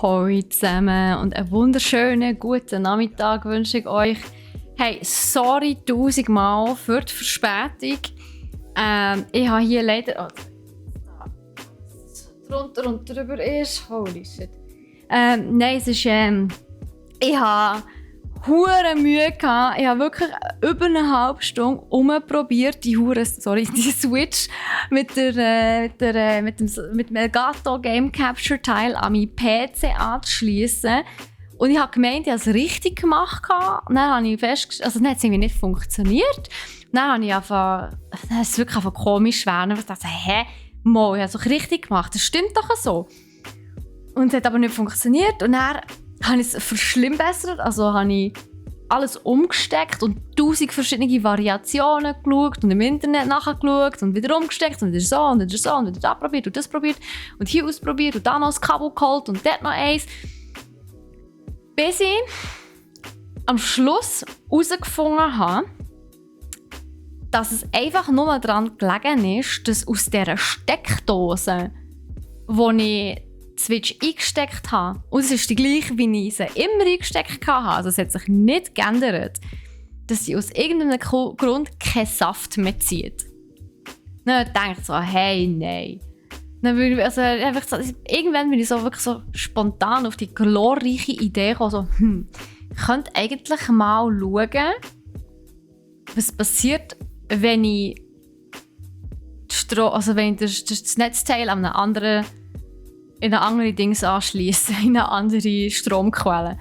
Hallo zusammen und einen wunderschönen guten Nachmittag wünsche ich euch. Hey, sorry 1000-mal für die Verspätung. Ich habe hier leider... drunter und drüber ist... Holy shit. Nein, es ist... ich habe hure Mühe gehabt. Ich habe wirklich über eine halbe Stunde umprobiert, die Switch mit dem Elgato Game Capture Teil an meinen PC anzuschließen. Und ich habe gemeint, ich habe es richtig gemacht. Und dann habe ich festgestellt, also dann hat es irgendwie nicht funktioniert. Und dann habe ich dann ist es wirklich einfach komisch werden. Ich dachte, ich habe es doch richtig gemacht. Das stimmt doch so. Und es hat aber nicht funktioniert. Und dann habe ich es verschlimmbessert. Also habe ich alles umgesteckt und 1000 verschiedene Variationen geschaut und im Internet nachgeschaut und wieder umgesteckt und wieder so und wieder so und wieder da probiert und das probiert und hier ausprobiert und dann noch das Kabel geholt und dort noch eins. Bis ich am Schluss herausgefunden habe, dass es einfach nur daran gelegen ist, dass aus dieser Steckdose, wo ich die Switch eingesteckt habe, und es ist die gleiche, wie ich sie immer eingesteckt habe, also es hat sich nicht geändert, dass sie aus irgendeinem Grund keinen Saft mehr zieht. Dann denke ich so, hey, nein. Dann bin ich, irgendwann bin ich so wirklich so spontan auf die glorreiche Idee gekommen, so, ich könnte eigentlich mal schauen, was passiert, wenn ich das Netzteil an in eine andere Dings anschliessen, in eine andere Stromquelle.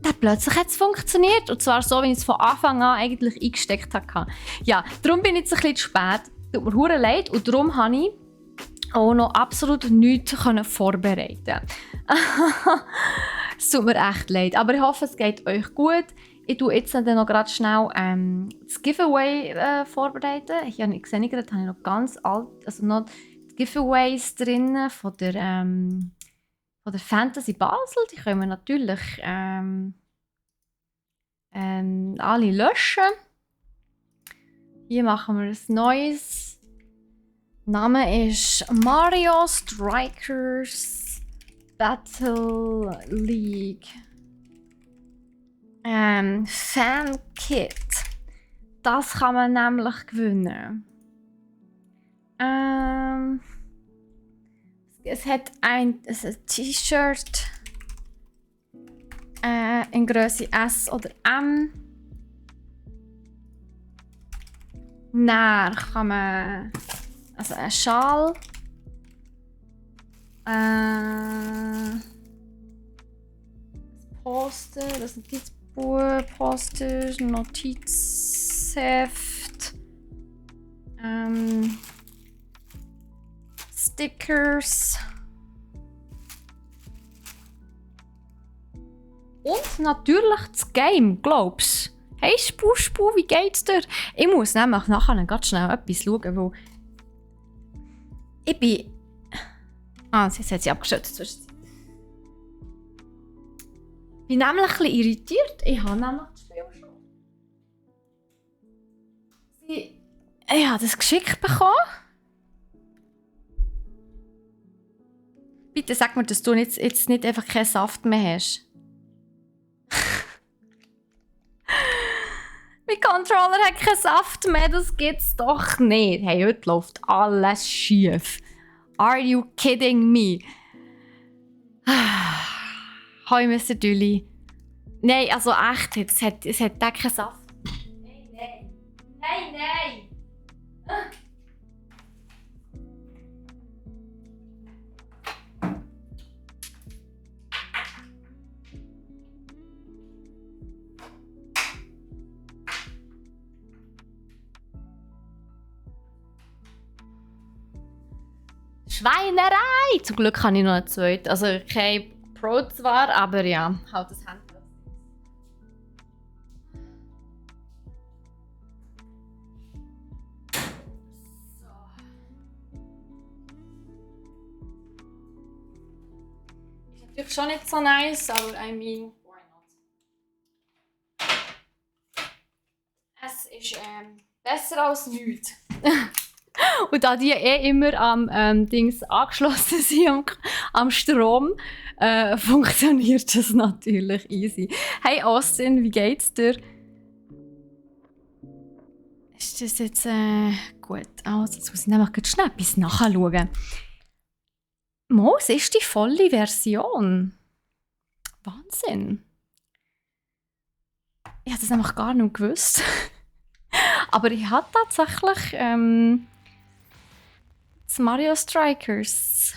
Dann plötzlich hat es funktioniert. Und zwar so, wie ich es von Anfang an eigentlich eingesteckt hatte. Ja, darum bin ich jetzt ein bisschen zu spät. Tut mir verdammt leid. Und darum konnte ich auch noch absolut nichts vorbereiten. Es tut mir echt leid. Aber ich hoffe, es geht euch gut. Ich tue jetzt dann noch gerade schnell das Giveaway vorbereiten. Ich sehe gerade, habe ich noch ganz alt, also noch Giveaways drin von der Fantasy Basel. Die können wir natürlich alle löschen. Hier machen wir ein neues. Der Name ist Mario Strikers Battle League Fan Kit. Das kann man nämlich gewinnen. Es hat ein T-Shirt in Größe S oder M. Dann kann man einen Schal, Poster, das Notizbuch, Poster, Notizheft, Stickers und natürlich das Game, glaubst du? Hey Spu, wie geht's dir? Ich muss nämlich nachher ganz schnell etwas schauen, weil ich bin... jetzt hat sie abgestellt. Ich bin nämlich ein bisschen irritiert. Ich habe nämlich das Spiel schon. Ich habe das geschickt bekommen. Bitte sag mir, dass du jetzt nicht einfach keinen Saft mehr hast. Mein Controller hat keinen Saft mehr, das gibt's doch nicht. Hey, heute läuft alles schief. Are you kidding me? Hoi, Mr. Dülli. Nein, also echt, es hat da keinen Saft. Nein! Schweinerei! Zum Glück habe ich noch eine zweite. Also kein Pro zwar, aber ja, halt das Handgriff. So. Ist natürlich schon nicht so nice, aber I mean, why not? Es ist besser als nichts. Und da die immer am Dings angeschlossen sind, am Strom, funktioniert das natürlich easy. Hey Austin, wie geht's dir? Ist das jetzt gut? Also, jetzt muss ich nämlich ganz schnell etwas nachschauen. Es ist die volle Version. Wahnsinn. Ich habe das nämlich gar nicht gewusst. Aber ich habe tatsächlich das Mario Strikers.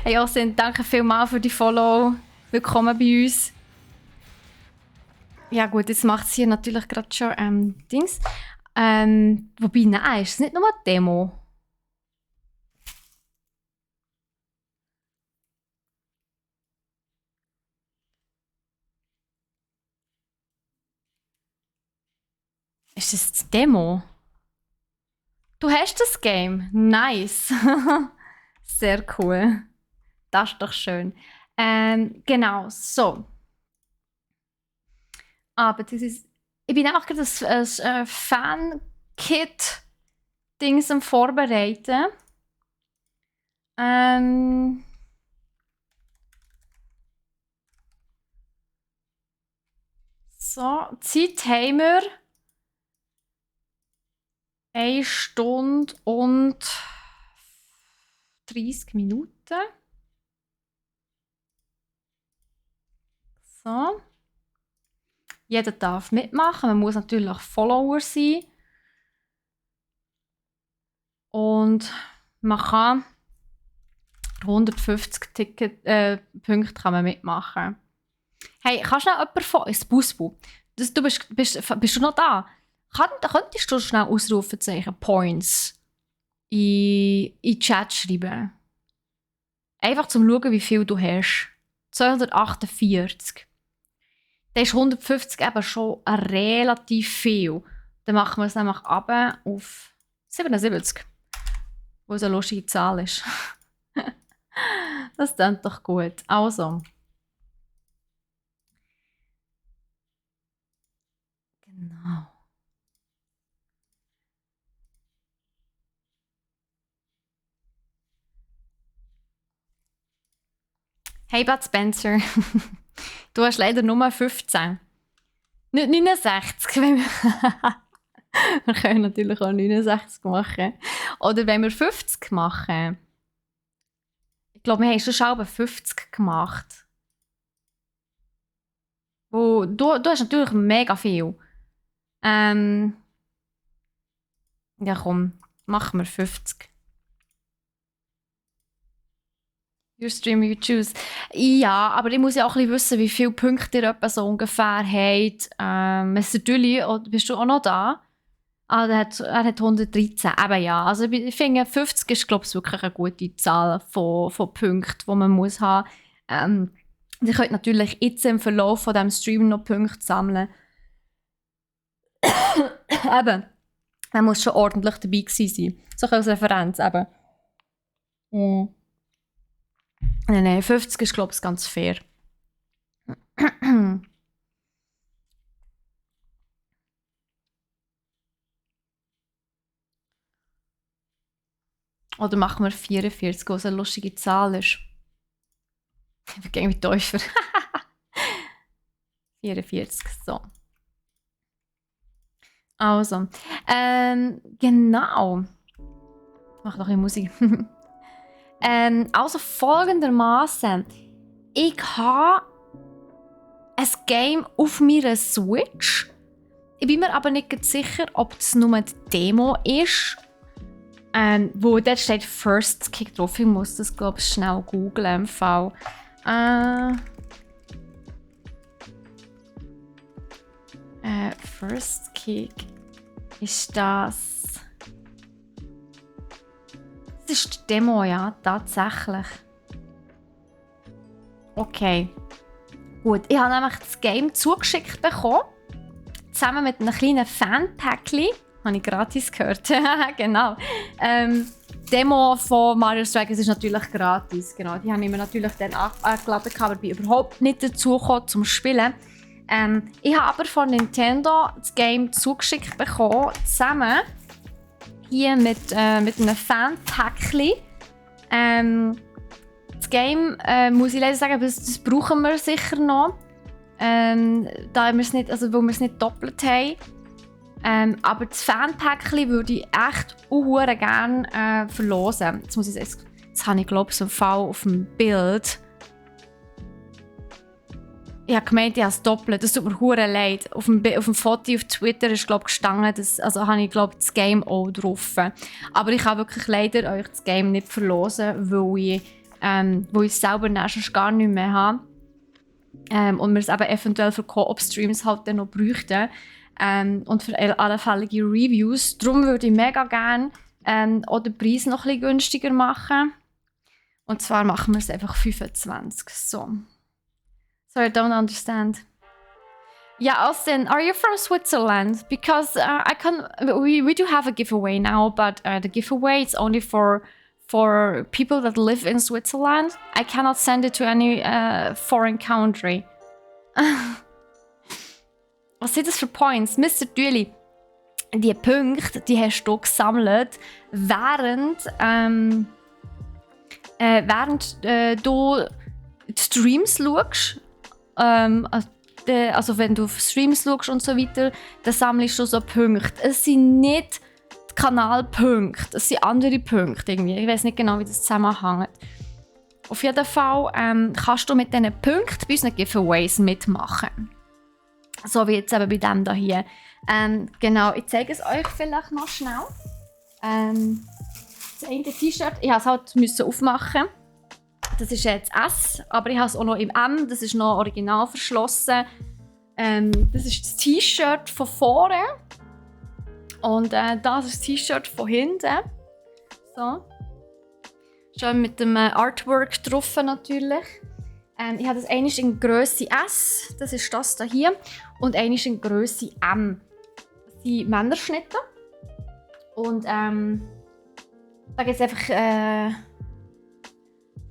Hey Austin, danke vielmals für die Follow. Willkommen bei uns. Ja gut, jetzt macht es hier natürlich gerade schon Dings. Wobei, nein, ist es nicht nur eine Demo. Ist das die Demo? Du hast das Game? Nice. Sehr cool. Das ist doch schön. Genau, so. Aber das ist... Ich bin einfach gerade ein Fan-Kit-Dings am Vorbereiten. So, Zeit haben wir. 1 Stunde und 30 Minuten. So. Jeder darf mitmachen. Man muss natürlich Follower sein. Und man kann 150 Punkte kann man mitmachen. Hey, kannst du noch jemanden von uns, Busbu? Du bist du noch da? Könntest du schnell Ausrufezeichen Points in Chat schreiben? Einfach zum schauen, wie viel du hast. 248. Dann ist 150 eben schon relativ viel. Dann machen wir es nämlich runter auf 77. Was eine lustige Zahl ist. Das klingt doch gut. Also. Genau. Hey Bud Spencer, du hast leider nur 15. Nicht 69. Wir können natürlich auch 69 machen. Oder wenn wir 50 machen. Ich glaube, wir haben schon 50 gemacht. Du hast natürlich mega viel. Ja komm, machen wir 50. Your stream, you choose. Ja, aber ich muss ja auch ein bisschen wissen, wie viele Punkte ihr etwa so ungefähr habt. Mr. Dulli, bist du auch noch da? Er hat 113. Eben ja. Also ich finde, 50 ist, glaube ich, wirklich eine gute Zahl von Punkten, die man muss haben. Ihr könnt natürlich jetzt im Verlauf von diesem Stream noch Punkte sammeln. Eben. Man muss schon ordentlich dabei gewesen sein. So als Referenz eben. Nein, 50 ist, glaube ich, ganz fair. Oder machen wir 44, was eine lustige Zahl ist. Ich bin mit Täufer. 44, so. Also, genau. Ich mache noch ein Musik. Also folgendermaßen: Ich habe ein Game auf meiner Switch. Ich bin mir aber nicht sicher, ob es nur die Demo ist. Wo dort steht First Kick drauf. Ich muss das, glaube ich, schnell googlen im Fall. First Kick ist das. Das ist die Demo, ja, tatsächlich. Okay. Gut, ich habe nämlich das Game zugeschickt bekommen. Zusammen mit einem kleinen Fan-Päckchen. Habe ich gratis gehört. Genau. Demo von Mario Strikers ist natürlich gratis. Genau, die haben wir natürlich dann angeladen, aber bin überhaupt nicht dazu gekommen zum Spielen. Ich habe aber von Nintendo das Game zugeschickt bekommen, zusammen hier mit einem Fan-Päckchen. Das Game, muss ich leider sagen, das brauchen wir sicher noch, da wir es nicht, also weil wir es nicht doppelt haben. Aber das Fan-Päckchen würde ich echt gerne verlosen. Jetzt muss ich sagen, jetzt habe ich glaube ich so einen Fall auf dem Bild. Ich habe gemeint, ich habe es doppelt. Das tut mir hure leid. Auf dem Foto auf Twitter ist glaube gestanden, also habe ich glaube das Game auch drauf. Aber ich kann wirklich leider euch das Game nicht verlosen, weil ich es selber schon gar nicht mehr habe. Und wir es eben eventuell für Co-op-Streams halt dann noch bräuchten. Und für allfällige Reviews. Darum würde ich mega gerne auch den Preis noch ein bisschen günstiger machen. Und zwar machen wir es einfach 25. So. Sorry, I don't understand. Yeah, Austin, are you from Switzerland? Because we do have a giveaway now, but the giveaway is only for people that live in Switzerland. I cannot send it to any foreign country. Was sind das für Points? Mr. Düeli, die Punkte, die hast du gesammelt, während du die Streams schaust. Also wenn du auf Streams schaust und so weiter, dann sammelst du so Punkte. Es sind nicht die Kanalpunkte, es sind andere Punkte irgendwie. Ich weiß nicht genau, wie das zusammenhängt. Auf jeden Fall kannst du mit diesen Punkten bei unseren Giveaways mitmachen. So wie jetzt eben bei dem hier. Genau, ich zeige es euch vielleicht noch schnell. Das eine T-Shirt, ich musste es halt aufmachen. Das ist jetzt S, aber ich habe es auch noch im M, das ist noch original verschlossen. Das ist das T-Shirt von vorne. Und das ist das T-Shirt von hinten. So. Schon mit dem Artwork drauf natürlich. Ich habe das eine in Grösse S, das ist das hier. Und eine in Grösse M. Das sind Männerschnitte. Und da gibt es einfach...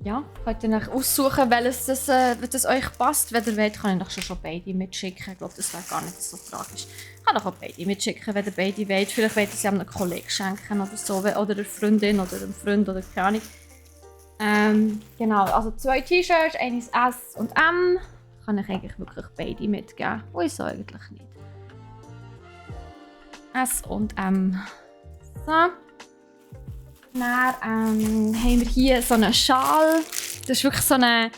ja, könnt ihr euch aussuchen, welches das euch passt. Wenn ihr wollt, kann ich euch schon beide mitschicken. Ich glaube, das wäre gar nicht so tragisch. Ich kann euch auch beide mitschicken, wenn ihr beide wollt. Vielleicht wollt ihr sie einem Kollegen schenken oder so. Oder einer Freundin oder einem Freund oder keine Ahnung. Genau, also 2 T-Shirts, eines S und M. Kann ich eigentlich wirklich beide mitgeben. Wieso eigentlich nicht? S und M. So. Dann haben wir hier so einen Schal. Das ist wirklich so eine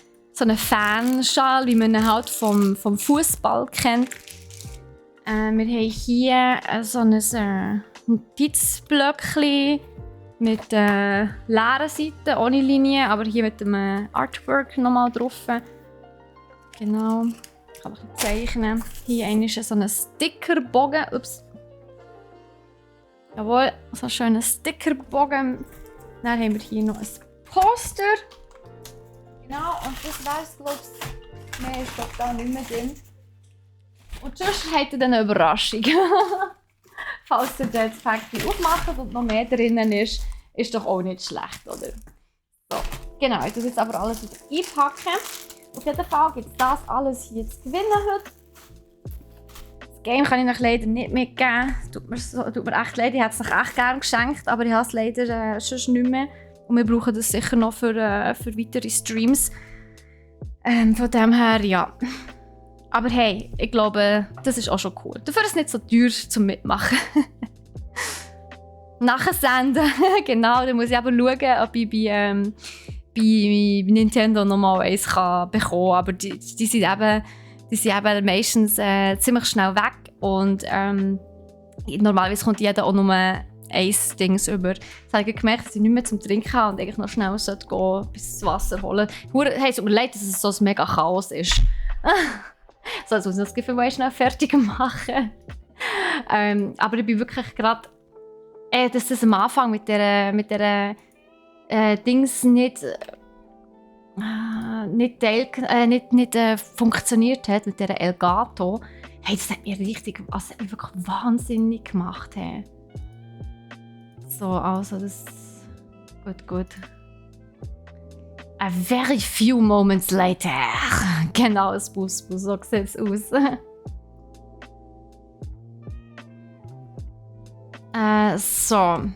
Fanschal, wie man ihn halt vom Fußball kennt. Wir haben hier so ein Notizblöckchen mit leeren Seiten, ohne Linie, aber hier mit dem Artwork nochmal drauf. Genau, ich kann ein bisschen zeichnen. Hier ist so ein Stickerbogen. Ups. Jawohl, so ein schöner Stickerbogen. Dann haben wir hier noch ein Poster. Genau, und das wäre es, glaube ich. Mehr ist doch da nicht mehr drin. Und sonst habt ihr dann eine Überraschung. Falls ihr das Päckchen aufmacht und noch mehr drinnen ist doch auch nicht schlecht, oder? So, genau, ich tue jetzt aber alles wieder einpacken. Auf jeden Fall gibt es das alles hier zu gewinnen heute. Das Game kann ich euch leider nicht mitgeben. Tut mir echt leid, ich hätte es euch echt gerne geschenkt, aber ich habe es leider sonst nicht mehr. Und wir brauchen das sicher noch für weitere Streams. Von dem her, ja. Aber hey, ich glaube, das ist auch schon cool. Dafür ist es nicht so teuer zum Mitmachen. Nachsenden, genau, da muss ich aber schauen, ob ich bei Nintendo nochmal eins bekommen kann. Aber die sind eben meistens ziemlich schnell weg. Und normalerweise kommt jeder auch nur ein Dings über. Jetzt habe ich gemerkt, dass ich nicht mehr zum Trinken habe und eigentlich noch schnell gehen bis das Wasser holen. Hey, es tut mir leid, dass es so ein mega Chaos ist. So, jetzt muss ich das Giveaway schnell fertig machen. Aber ich bin wirklich gerade, dass das am Anfang mit der Dings nicht funktioniert hat, mit der Elgato. Hey, das hat mich wirklich wahnsinnig gemacht. Hey. So, also das... Gut. A very few moments later. Genau, das Busbus, so sieht es aus. So.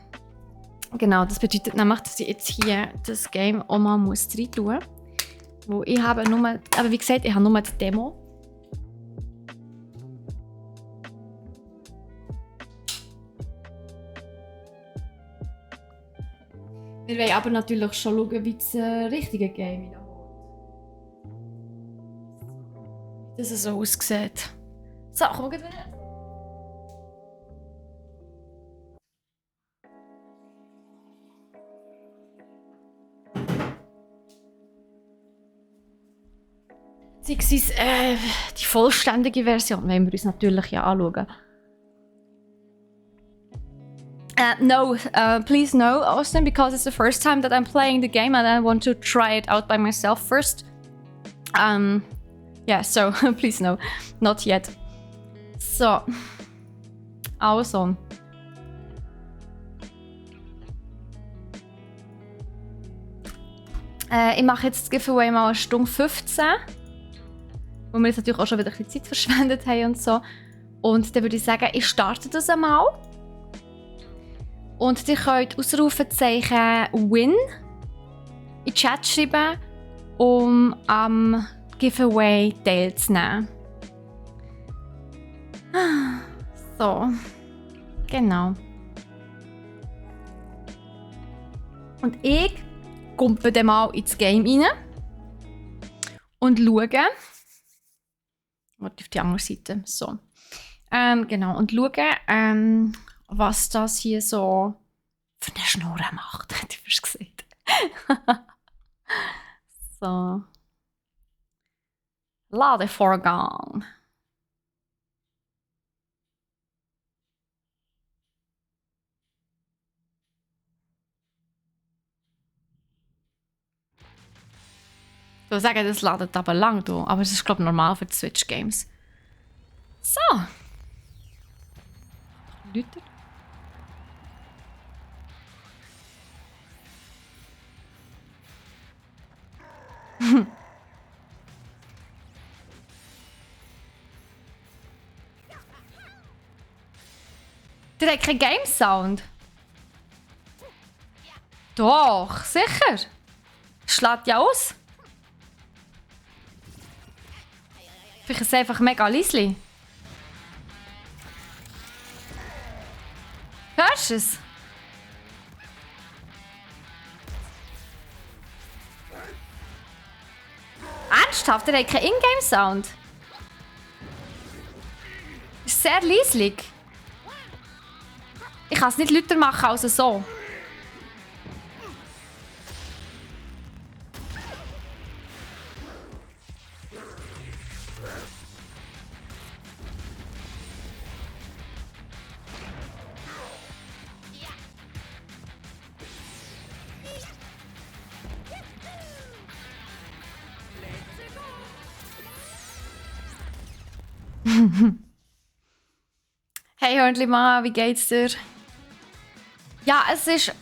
Genau, das bedeutet nämlich, dass ich jetzt hier das Game auch mal rein tun muss. Wo ich habe nur, aber wie gesagt, ich habe nur die Demo. Wir wollen aber natürlich schon schauen, wie das richtige Game wiederholt. Wie das so aussieht. So, komm wieder. Beziehungsweise die vollständige Version wollen wir uns natürlich ja anschauen. No, please no, Austin, because it's the first time that I'm playing the game and I want to try it out by myself first. Yeah, so please no, not yet. So, also. Ich mache jetzt das Giveaway mal eine Stunde 15. Wo wir jetzt natürlich auch schon wieder ein bisschen Zeit verschwendet haben und so. Und dann würde ich sagen, ich starte das einmal. Und ihr könnt Ausrufezeichen Win in den Chat schreiben, um am Giveaway teilzunehmen. So, genau. Und ich kumpe dann mal ins Game rein und schaue. Warte, auf die andere Seite. So. Genau, und schauen, was das hier so für eine Schnur macht. Hätte ich fast gesagt. So. Ladevorgang. Ich würde sagen, das ladet aber lang, aber es ist, glaube ich, normal für die Switch-Games. So. Leute. Der hat keinen Game-Sound. Doch, sicher. Schlägt ja aus. Vielleicht ist es einfach mega leise. Hörst du es? Ernsthaft? Der hat keinen Ingame-Sound. Ist sehr leislich. Ich kann es nicht lauter machen als so. Hey Hörnli-Mann, wie geht's dir? Ja, es ist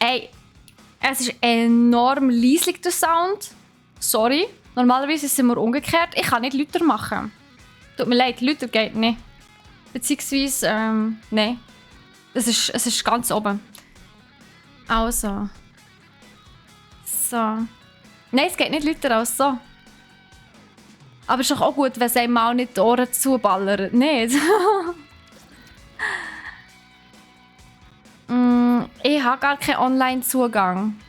enorm leislich, der Sound. Sorry, normalerweise ist es immer umgekehrt. Ich kann nicht lauter machen. Tut mir leid, lauter geht nicht. Beziehungsweise, nein. Es ist ganz oben. Also. So. Nein, es geht nicht lauter als so. Aber es ist doch auch gut, wenn es einem auch nicht die Ohren zuballert. Nicht? Ich habe gar keinen Online-Zugang.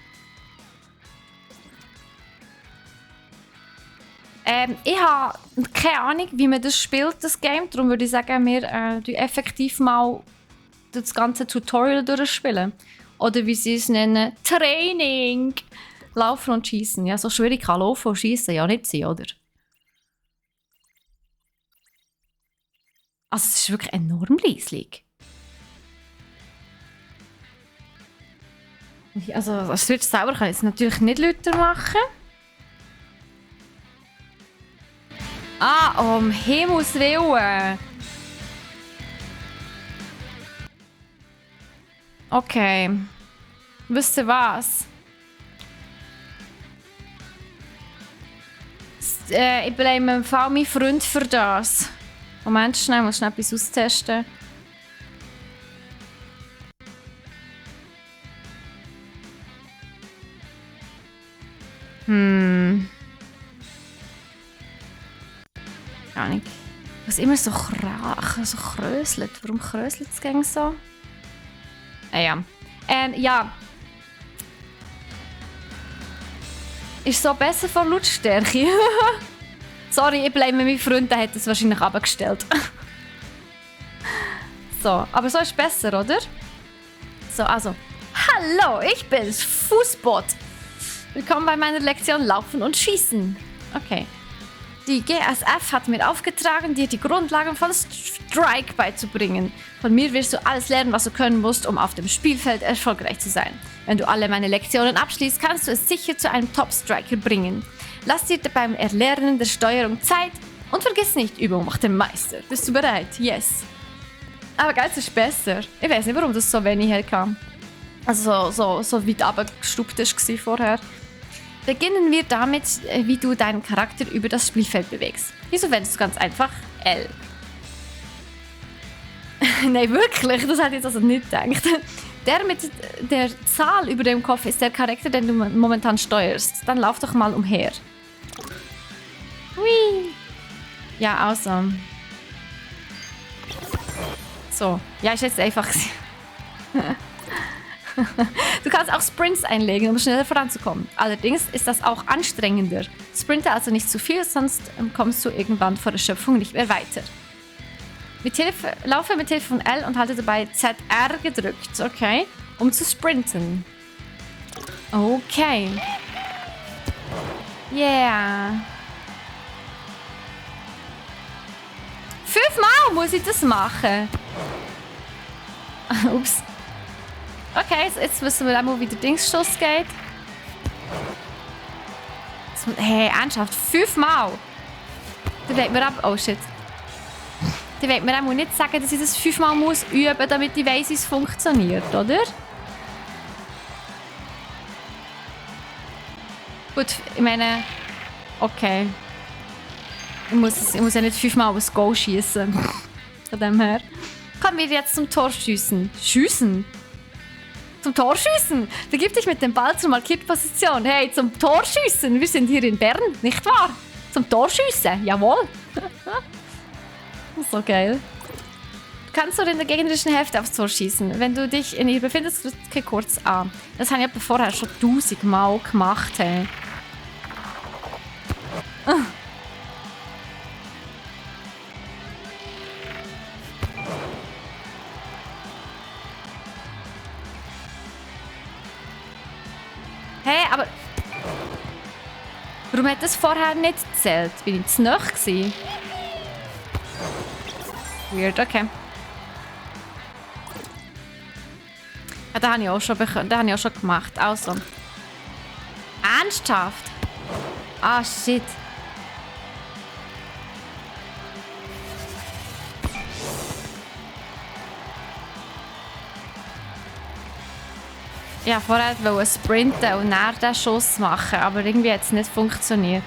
Ich habe keine Ahnung, wie man das spielt, das Game. Darum würde ich sagen, wir effektiv mal das ganze Tutorial durchspielen. Oder wie sie es nennen, Training. Laufen und schießen. Ja, so schwierig kann Laufen und schießen ja nicht sein, oder? Also es ist wirklich enorm leislich. Also als Switch selber kann ich es natürlich nicht lauter machen. Ah, um Himmels Willen. Okay. Wisst ihr was? Ich blame im Fall meinen Freund für das. Moment, schnell, ich muss schnell etwas austesten. Keine Ahnung. Was immer so kröselt. Warum kröselt es gegen so? Ja. Ja. Ist so besser von Lautstärke. Sorry, ich blame meinen Freund, der hat es wahrscheinlich abgestellt. So, aber so ist besser, oder? So, also. Hallo, ich bin's, Fußbot. Willkommen bei meiner Lektion Laufen und Schießen. Okay. Die GSF hat mir aufgetragen, dir die Grundlagen von Strike beizubringen. Von mir wirst du alles lernen, was du können musst, um auf dem Spielfeld erfolgreich zu sein. Wenn du alle meine Lektionen abschließt, kannst du es sicher zu einem Top-Striker bringen. Lass dir beim Erlernen der Steuerung Zeit und vergiss nicht, Übung macht den Meister. Bist du bereit? Yes. Aber Geiz ist besser. Ich weiß nicht, warum das so wenig herkam. Also so weit abgestuft war vorher. Beginnen wir damit, wie du deinen Charakter über das Spielfeld bewegst. Wieso verwendest du ganz einfach L? Nein, wirklich, das hätte ich jetzt also nicht gedacht. Der mit der Zahl über dem Kopf ist der Charakter, den du momentan steuerst. Dann lauf doch mal umher. Hui. Ja, awesome. So, ja, ist jetzt einfach. Du kannst auch Sprints einlegen, um schneller voranzukommen. Allerdings ist das auch anstrengender. Sprinte also nicht zu viel, sonst kommst du irgendwann vor Erschöpfung nicht mehr weiter. Laufe mit Hilfe von L und halte dabei ZR gedrückt, okay, um zu sprinten. Okay. Yeah. 5-mal muss ich das machen. Ups. Okay, jetzt wissen wir auch, wie der Dingsschuss geht. Hey, ernsthaft, 5-mal? Der wird mir ab... Oh shit. Der wird mir auch nicht sagen, dass ich das 5-mal muss üben, damit ich weiss, wie es funktioniert, oder? Gut, ich meine... Okay. Ich muss ja nicht 5-mal aufs Goal schießen. Von dem her. Kommen wir jetzt zum Torschießen. Schiessen? Zum Torschießen. Begib dich mit dem Ball zur markierten Position. Hey, zum Torschießen. Wir sind hier in Bern, nicht wahr? Zum Torschießen, jawohl. So geil. Du kannst so in der gegnerischen Hälfte aufs Tor schießen. Wenn du dich in ihr befindest, drücke kurz A. Das habe ich aber vorher schon 1000-mal gemacht. Hey. Hey, aber... Warum hat das vorher nicht gezählt? Bin ich zu nahe gewesen? Weird, okay. Ja, das habe ich auch schon gemacht. Also. Ernsthaft? Ah, shit. Ja, vorher wollte ich sprinten und dann den Schuss machen, aber irgendwie hat es nicht funktioniert.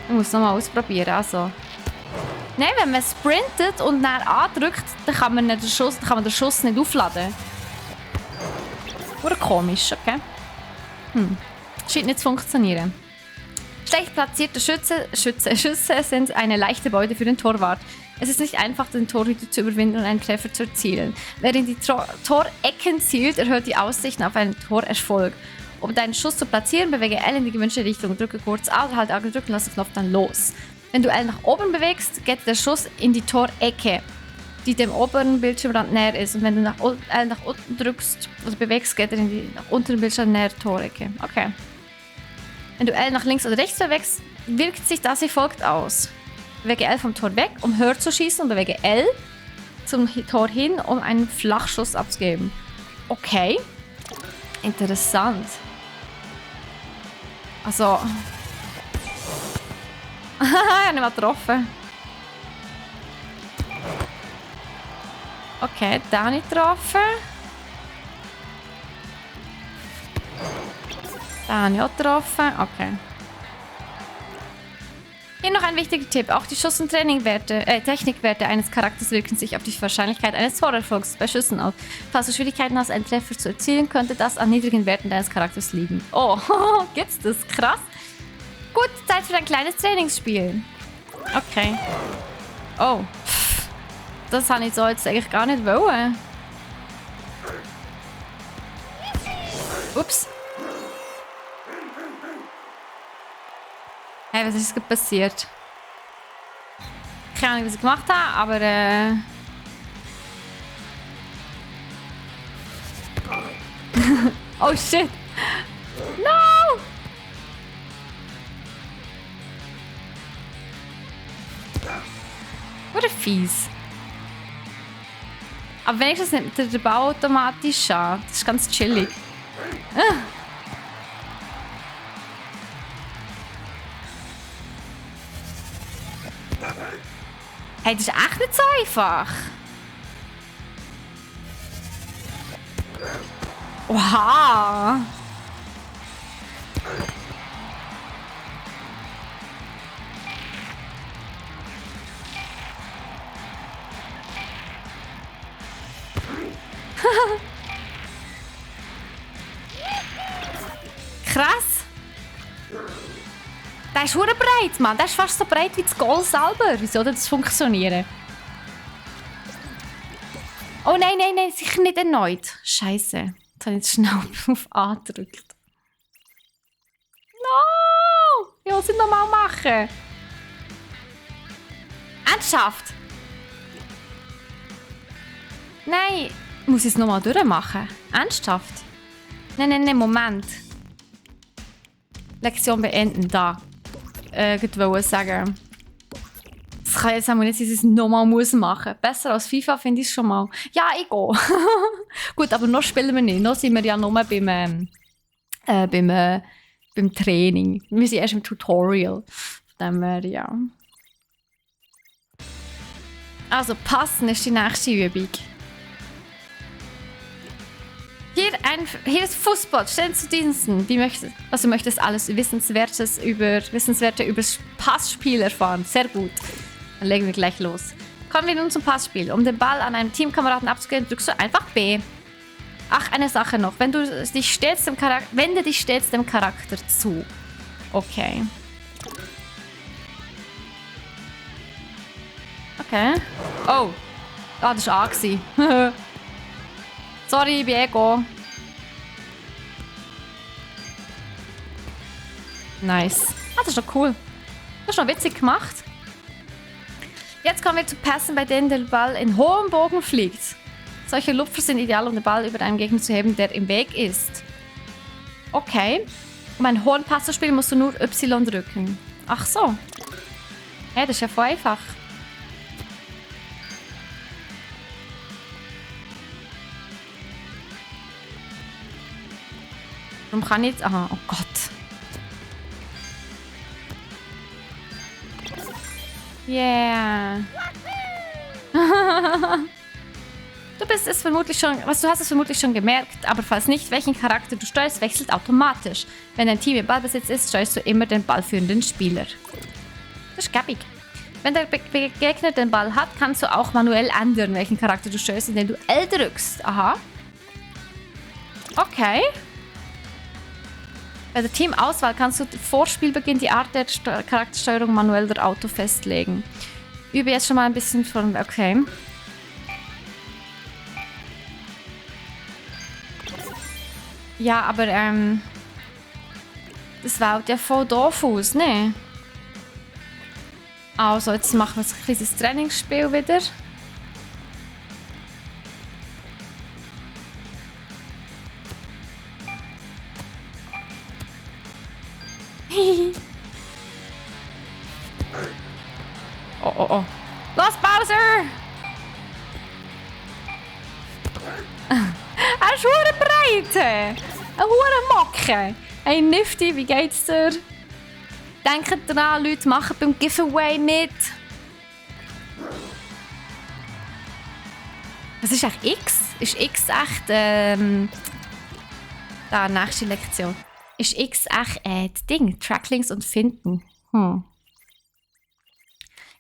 Ich muss es nochmal ausprobieren. Also. Nein, wenn man sprintet und dann andrückt, dann kann man den Schuss nicht aufladen. Oder komisch, okay? Scheint nicht zu funktionieren. Schlecht platzierte Schüsse sind eine leichte Beute für den Torwart. Es ist nicht einfach, den Torhüter zu überwinden und einen Treffer zu erzielen. Wer in die Torecken zielt, erhöht die Aussichten auf einen Torerfolg. Um deinen Schuss zu platzieren, bewege L in die gewünschte Richtung. Drücke kurz A oder halt A gedrückt und lass den Knopf dann los. Wenn du L nach oben bewegst, geht der Schuss in die Torecke, die dem oberen Bildschirmrand näher ist. Und wenn du L nach unten drückst, also bewegst, geht er in die nach unteren Bildschirm näher Torecke. Okay. Wenn du L nach links oder rechts bewegst, wirkt sich das wie folgt aus. Bewege L vom Tor weg, um höher zu schießen, und bewege L zum Tor hin, um einen Flachschuss abzugeben. Okay. Interessant. Also... Ich habe nicht mal getroffen. Okay, da habe ich getroffen. Da habe ich auch getroffen. Okay. Hier noch ein wichtiger Tipp. Auch die Schuss- und Technikwerte eines Charakters wirken sich auf die Wahrscheinlichkeit eines Torerfolgs bei Schüssen aus. Falls du Schwierigkeiten hast, einen Treffer zu erzielen, könnte das an niedrigen Werten deines Charakters liegen. Oh, gibt's das? Krass. Gut, Zeit für ein kleines Trainingsspiel. Okay. Oh. Das habe ich so jetzt eigentlich gar nicht wollen. Ups. Hey, was ist jetzt passiert? Keine Ahnung, was ich gemacht habe, aber oh shit! No! Wurde fies. Aber wenigstens nimmt der Bau automatisch an. Das ist ganz chillig. Hey, das ist echt nicht so einfach. Oha! Krass! Der ist verdammt breit, Mann. Der ist fast so breit wie das Goal selber. Wie soll das funktionieren? Oh nein, nein, nein, sicher nicht erneut. Scheiße. Jetzt habe ich jetzt schnell auf A gedrückt. No! Ich muss es nochmal machen. Ernsthaft? Nein. Muss ich es nochmal durchmachen? Ernsthaft? Nein, nein, nein, Moment. Lektion beenden, da. Ich wollte sagen. Das kann jetzt auch nicht sein, dass ich es nochmal machen muss. Besser als FIFA finde ich es schon mal. Ja, ich gehe. Gut, aber noch spielen wir nicht. Noch sind wir ja nur beim Training. Wir sind erst im Tutorial. Von dem her, ja. Also, passen ist die nächste Übung. Hier ist Fußball, stellen zu Diensten. Du möchtest alles Wissenswerte über das Passspiel erfahren. Sehr gut. Dann legen wir gleich los. Kommen wir nun zum Passspiel. Um den Ball an einem Teamkameraden abzugeben, drückst du einfach B. Ach, eine Sache noch. Wende dich stets dem Charakter zu. Okay. Okay. Oh. Ah, das war A. Sorry, ich bin Ego. Nice. Ah, das ist doch cool. Das ist noch witzig gemacht. Jetzt kommen wir zu Pässen, bei denen der Ball in hohem Bogen fliegt. Solche Lupfer sind ideal, um den Ball über einen Gegner zu heben, der im Weg ist. Okay. Um einen hohen Pass zu spielen, musst du nur Y drücken. Ach so. Ja, das ist ja voll einfach. Warum kann ich jetzt... Aha, oh Gott. Yeah. Du hast es vermutlich schon gemerkt, aber falls nicht, welchen Charakter du steuerst, wechselt automatisch. Wenn dein Team im Ballbesitz ist, steuerst du immer den ballführenden Spieler. Das ist gäbig. Wenn der Gegner den Ball hat, kannst du auch manuell ändern, welchen Charakter du steuerst, indem du L drückst. Aha. Okay. Bei der Teamauswahl kannst du vor Spielbeginn die Art der Charaktersteuerung manuell oder Auto festlegen. Übe jetzt schon mal ein bisschen von... Okay. Ja, aber das wählt ja voll doof aus, ne? Also, jetzt machen wir ein kleines Trainingsspiel wieder. Oh, oh, oh. Los, Bowser! Er ist verdammt breit! Ein verdammt Mocke! Hey, Nifty, wie geht's dir? Denkt dran, Leute, machen beim Giveaway mit! Was ist eigentlich X? Ist X echt, da, nächste Lektion. Ist X echt das Ding? Tracklinks und Finden.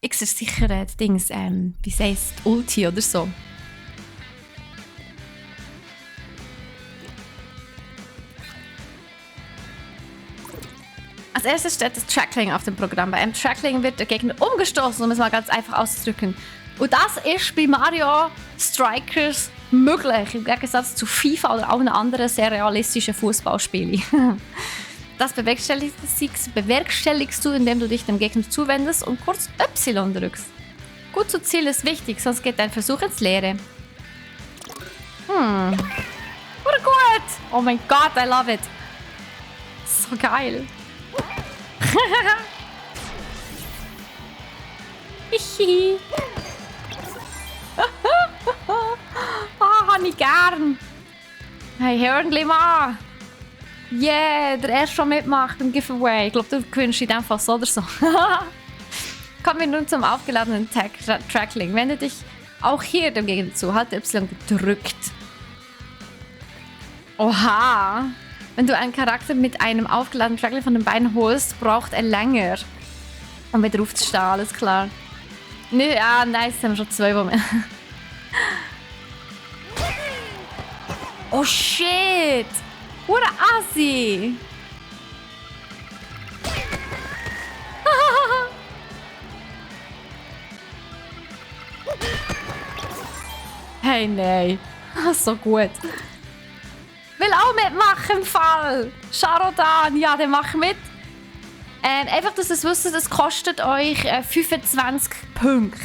X ist sicher Dings, wie heißt Ulti oder so. Als erstes steht das Trackling auf dem Programm. Bei einem Trackling wird der Gegner umgestoßen, um es mal ganz einfach auszudrücken. Und das ist bei Mario Strikers möglich, im Gegensatz zu FIFA oder allen anderen sehr realistischen Fußballspielen. Das bewerkstelligst du, indem du dich dem Gegner zuwendest und kurz Y drückst. Gut zu Ziel ist wichtig, sonst geht dein Versuch ins Leere. Oder gut! Oh mein Gott, I love it! So geil! Hihi! Hab ich gern! Hey, hör mal! Yeah, der erste schon mitmacht im Giveaway. Ich glaube, du gewinnst in dem Fall so oder so. Kommen wir nun zum aufgeladenen Trackling. Wende dich auch hier dem Gegner zu. Halt Y gedrückt. Oha! Wenn du einen Charakter mit einem aufgeladenen Trackling von den Beinen holst, braucht er länger, um wieder aufzustehen. Alles klar. Nö, ja, nice, haben wir schon 2 Wochen. Oh shit! What a Assi! Hey, nein. So gut. Will auch mitmachen im Fall. Charodan, ja, der macht mit. Einfach, dass ihr es wisst, das kostet euch 25 Punkte.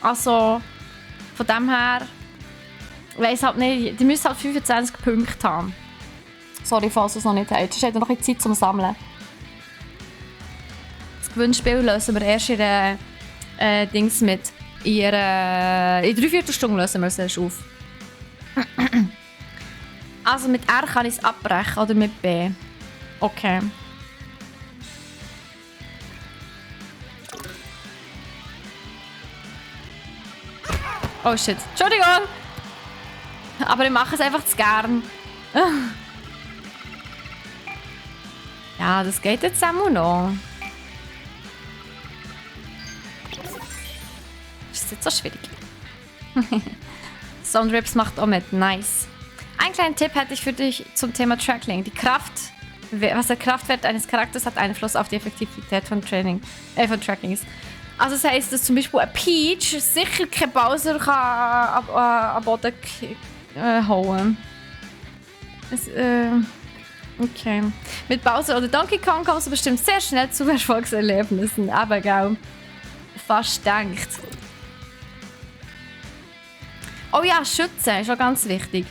Also, von dem her, ich weiss halt nicht, ihr müsst halt 25 Punkte haben. Sorry, falls ihr es noch nicht habt. Es hat noch ein bisschen Zeit zum Sammeln. Das Gewinnspiel lösen wir erst in der Dings mit. In 3/4 Stunde lösen wir es erst auf. Also mit R kann ich es abbrechen oder mit B? Okay. Oh shit. Entschuldigung! Aber ich mache es einfach zu gern. Ja, das geht jetzt auch noch. Das ist jetzt so schwierig. Soundrips macht auch mit. Nice. Einen kleinen Tipp hätte ich für dich zum Thema Trackling. Der Kraftwert eines Charakters hat Einfluss auf die Effektivität von Trackings. Also das heisst, dass zum Beispiel ein Peach sicher kein Bowser kann am Boden hauen. Okay. Mit Bowser oder Donkey Kong kommst du bestimmt sehr schnell zu Erfolgserlebnissen. Aber gell, fast denkt. Oh ja, Schützen ist auch ganz wichtig.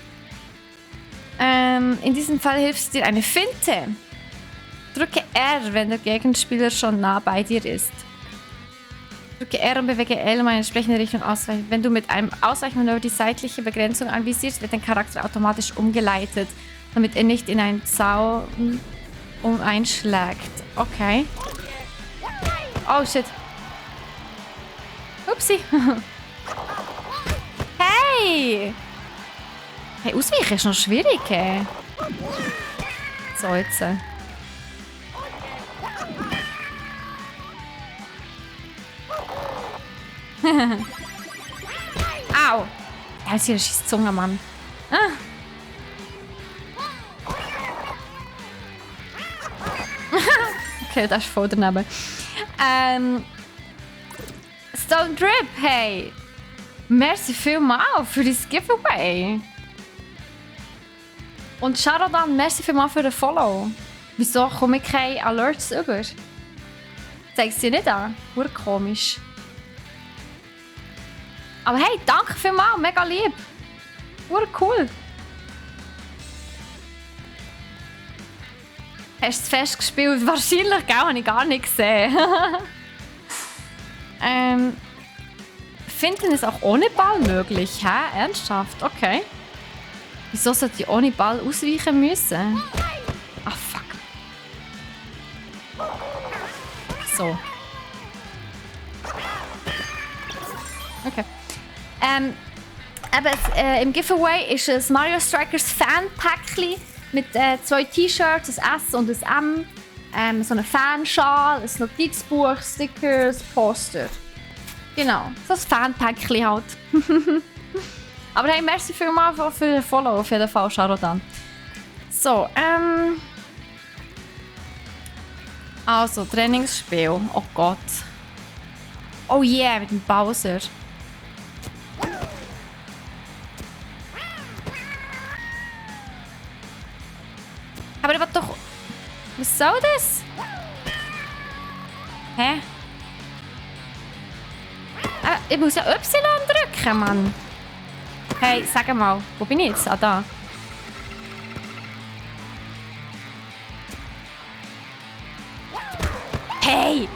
In diesem Fall hilft dir eine Finte. Drücke R, wenn der Gegenspieler schon nah bei dir ist. Drücke R und bewege L, um eine entsprechende Richtung ausweichen. Wenn du mit einem Ausweichmanöver die seitliche Begrenzung anvisierst, wird dein Charakter automatisch umgeleitet, damit er nicht in einen Zaun einschlägt. Okay. Oh shit. Upsi. Hey! Hey, ausweichen ist noch schwierig, ey. So, jetzt. Au! Ja, jetzt hier ist die Zunge, Mann. Ah. Okay, das ist voll daneben. Stone Drip, hey! Merci vielmals für das Giveaway. Und Charodan, merci vielmals für den Follow. Wieso komme ich keine Alerts über? Zeigst du dir nicht an? Ur komisch. Aber hey, danke vielmals, mega lieb. Ur cool. Hast du es fest gespielt? Wahrscheinlich, gell? Habe ich gar nicht gesehen. Finden ist auch ohne Ball möglich, hä? Ernsthaft? Okay. Wieso sollte ich ohne Ball ausweichen müssen? Ah, fuck. So. Okay. Im Giveaway ist ein Mario Strikers Fan-Päckchen mit 2 T-Shirts, ein S und ein M, so eine Fanschal, ein Notizbuch, Stickers, Poster. Genau, so ein Fanpäckchen halt. Aber hey, merci vielmals für den Follow auf jeden Fall, Charodan. So, also, Trainingsspiel. Oh Gott. Oh yeah, mit dem Bowser. Aber ich will doch... Was soll das? Hä? Ich muss ja Y drücken, Mann. Hey, sag mal, wo bin ich jetzt? Ah, da. Hey!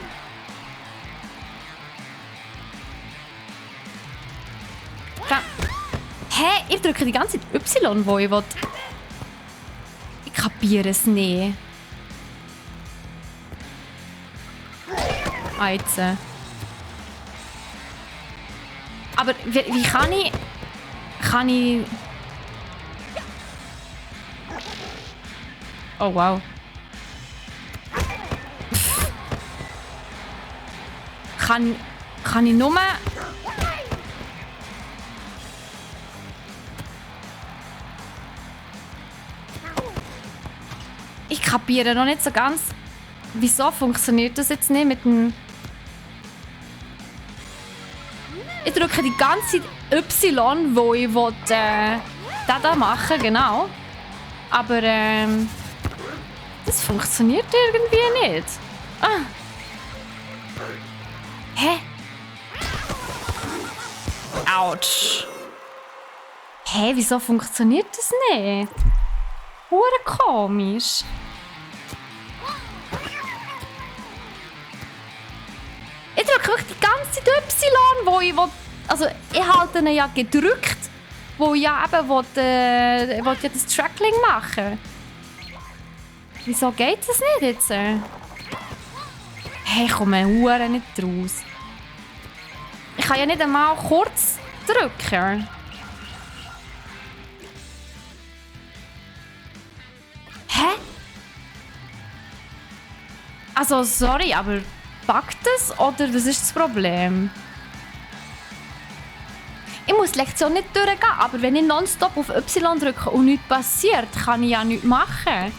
Hä? Ich drücke die ganze Zeit Y, wo ich will. Ich kapiere es nicht. Ah, jetzt. Aber wie kann ich... Kann ich... Oh, wow. Kann ich nur... Ich kapiere noch nicht so ganz, wieso funktioniert das jetzt nicht mit dem... Ich drücke die ganze Y, wo ich will, das da machen, genau. Aber das funktioniert irgendwie nicht. Ah. Hä? Autsch. Hä, wieso funktioniert das nicht? Hure komisch. Ich drücke wirklich die ganze Zeit Y, wo ich will, also ich halte ihn ja gedrückt, wo ich ja eben will ja das Trackling machen. Wieso geht das nicht jetzt? Hey, ich komme hure nicht raus. Ich kann ja nicht einmal kurz drücken. Hä? Also, sorry, aber buggt das oder was ist das Problem? Ich muss die Lektion nicht durchgehen, aber wenn ich nonstop auf Y drücke und nichts passiert, kann ich ja nichts machen.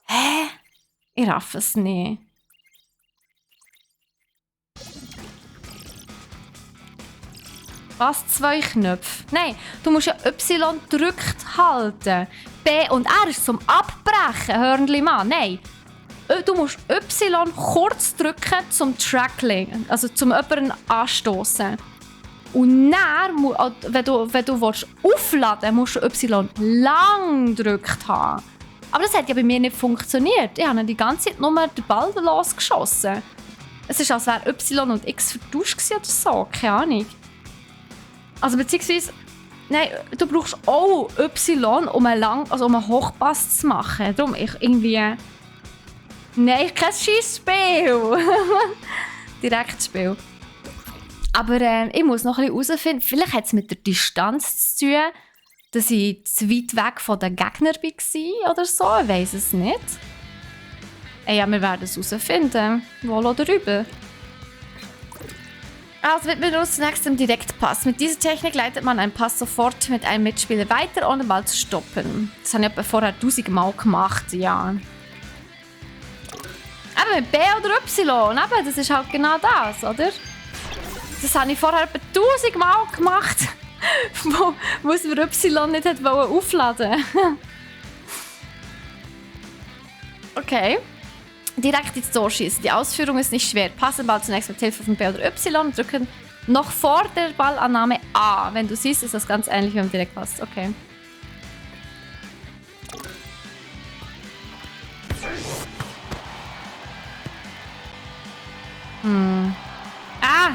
Hä? Ich raff es nicht. Was? 2 Knöpfe? Nein, du musst ja Y gedrückt halten. B und R ist zum Abbrechen, Hörnli Mann. Nein. Du musst Y kurz drücken zum Trackling, also zum jemanden anstoßen. Und dann, wenn du willst aufladen willst, musst du Y lang gedrückt haben. Aber das hat ja bei mir nicht funktioniert. Ich habe die ganze Zeit nur den Ball losgeschossen. Es ist, als wäre Y und X vertauscht oder so, keine Ahnung. Also beziehungsweise, nein, du brauchst auch Y, um einen Hochpass zu machen. Darum ich irgendwie... Nein, kein Scheissspiel. Direktspiel. Aber ich muss noch ein bisschen herausfinden, vielleicht hat es mit der Distanz zu tun, dass ich zu weit weg von den Gegnern war oder so. Ich weiss es nicht. Ja, wir werden es herausfinden. Wohl oder übel. Also wird man zunächst im Direktpass. Mit dieser Technik leitet man einen Pass sofort mit einem Mitspieler weiter, ohne den Ball zu stoppen. Das habe ich vorher 1000 Mal gemacht, ja. Eben mit B oder Y, eben, das ist halt genau das, oder? Das habe ich vorher etwa 1000 Mal gemacht, wo es mir Y nicht hat aufladen wollte. Okay. Direkt ins Tor schießen. Die Ausführung ist nicht schwer. Passe den Ball zunächst mit Hilfe von B oder Y und drücken noch vor der Ballannahme A. Wenn du siehst, ist das ganz ähnlich wie im Direktpass. Okay. Ah!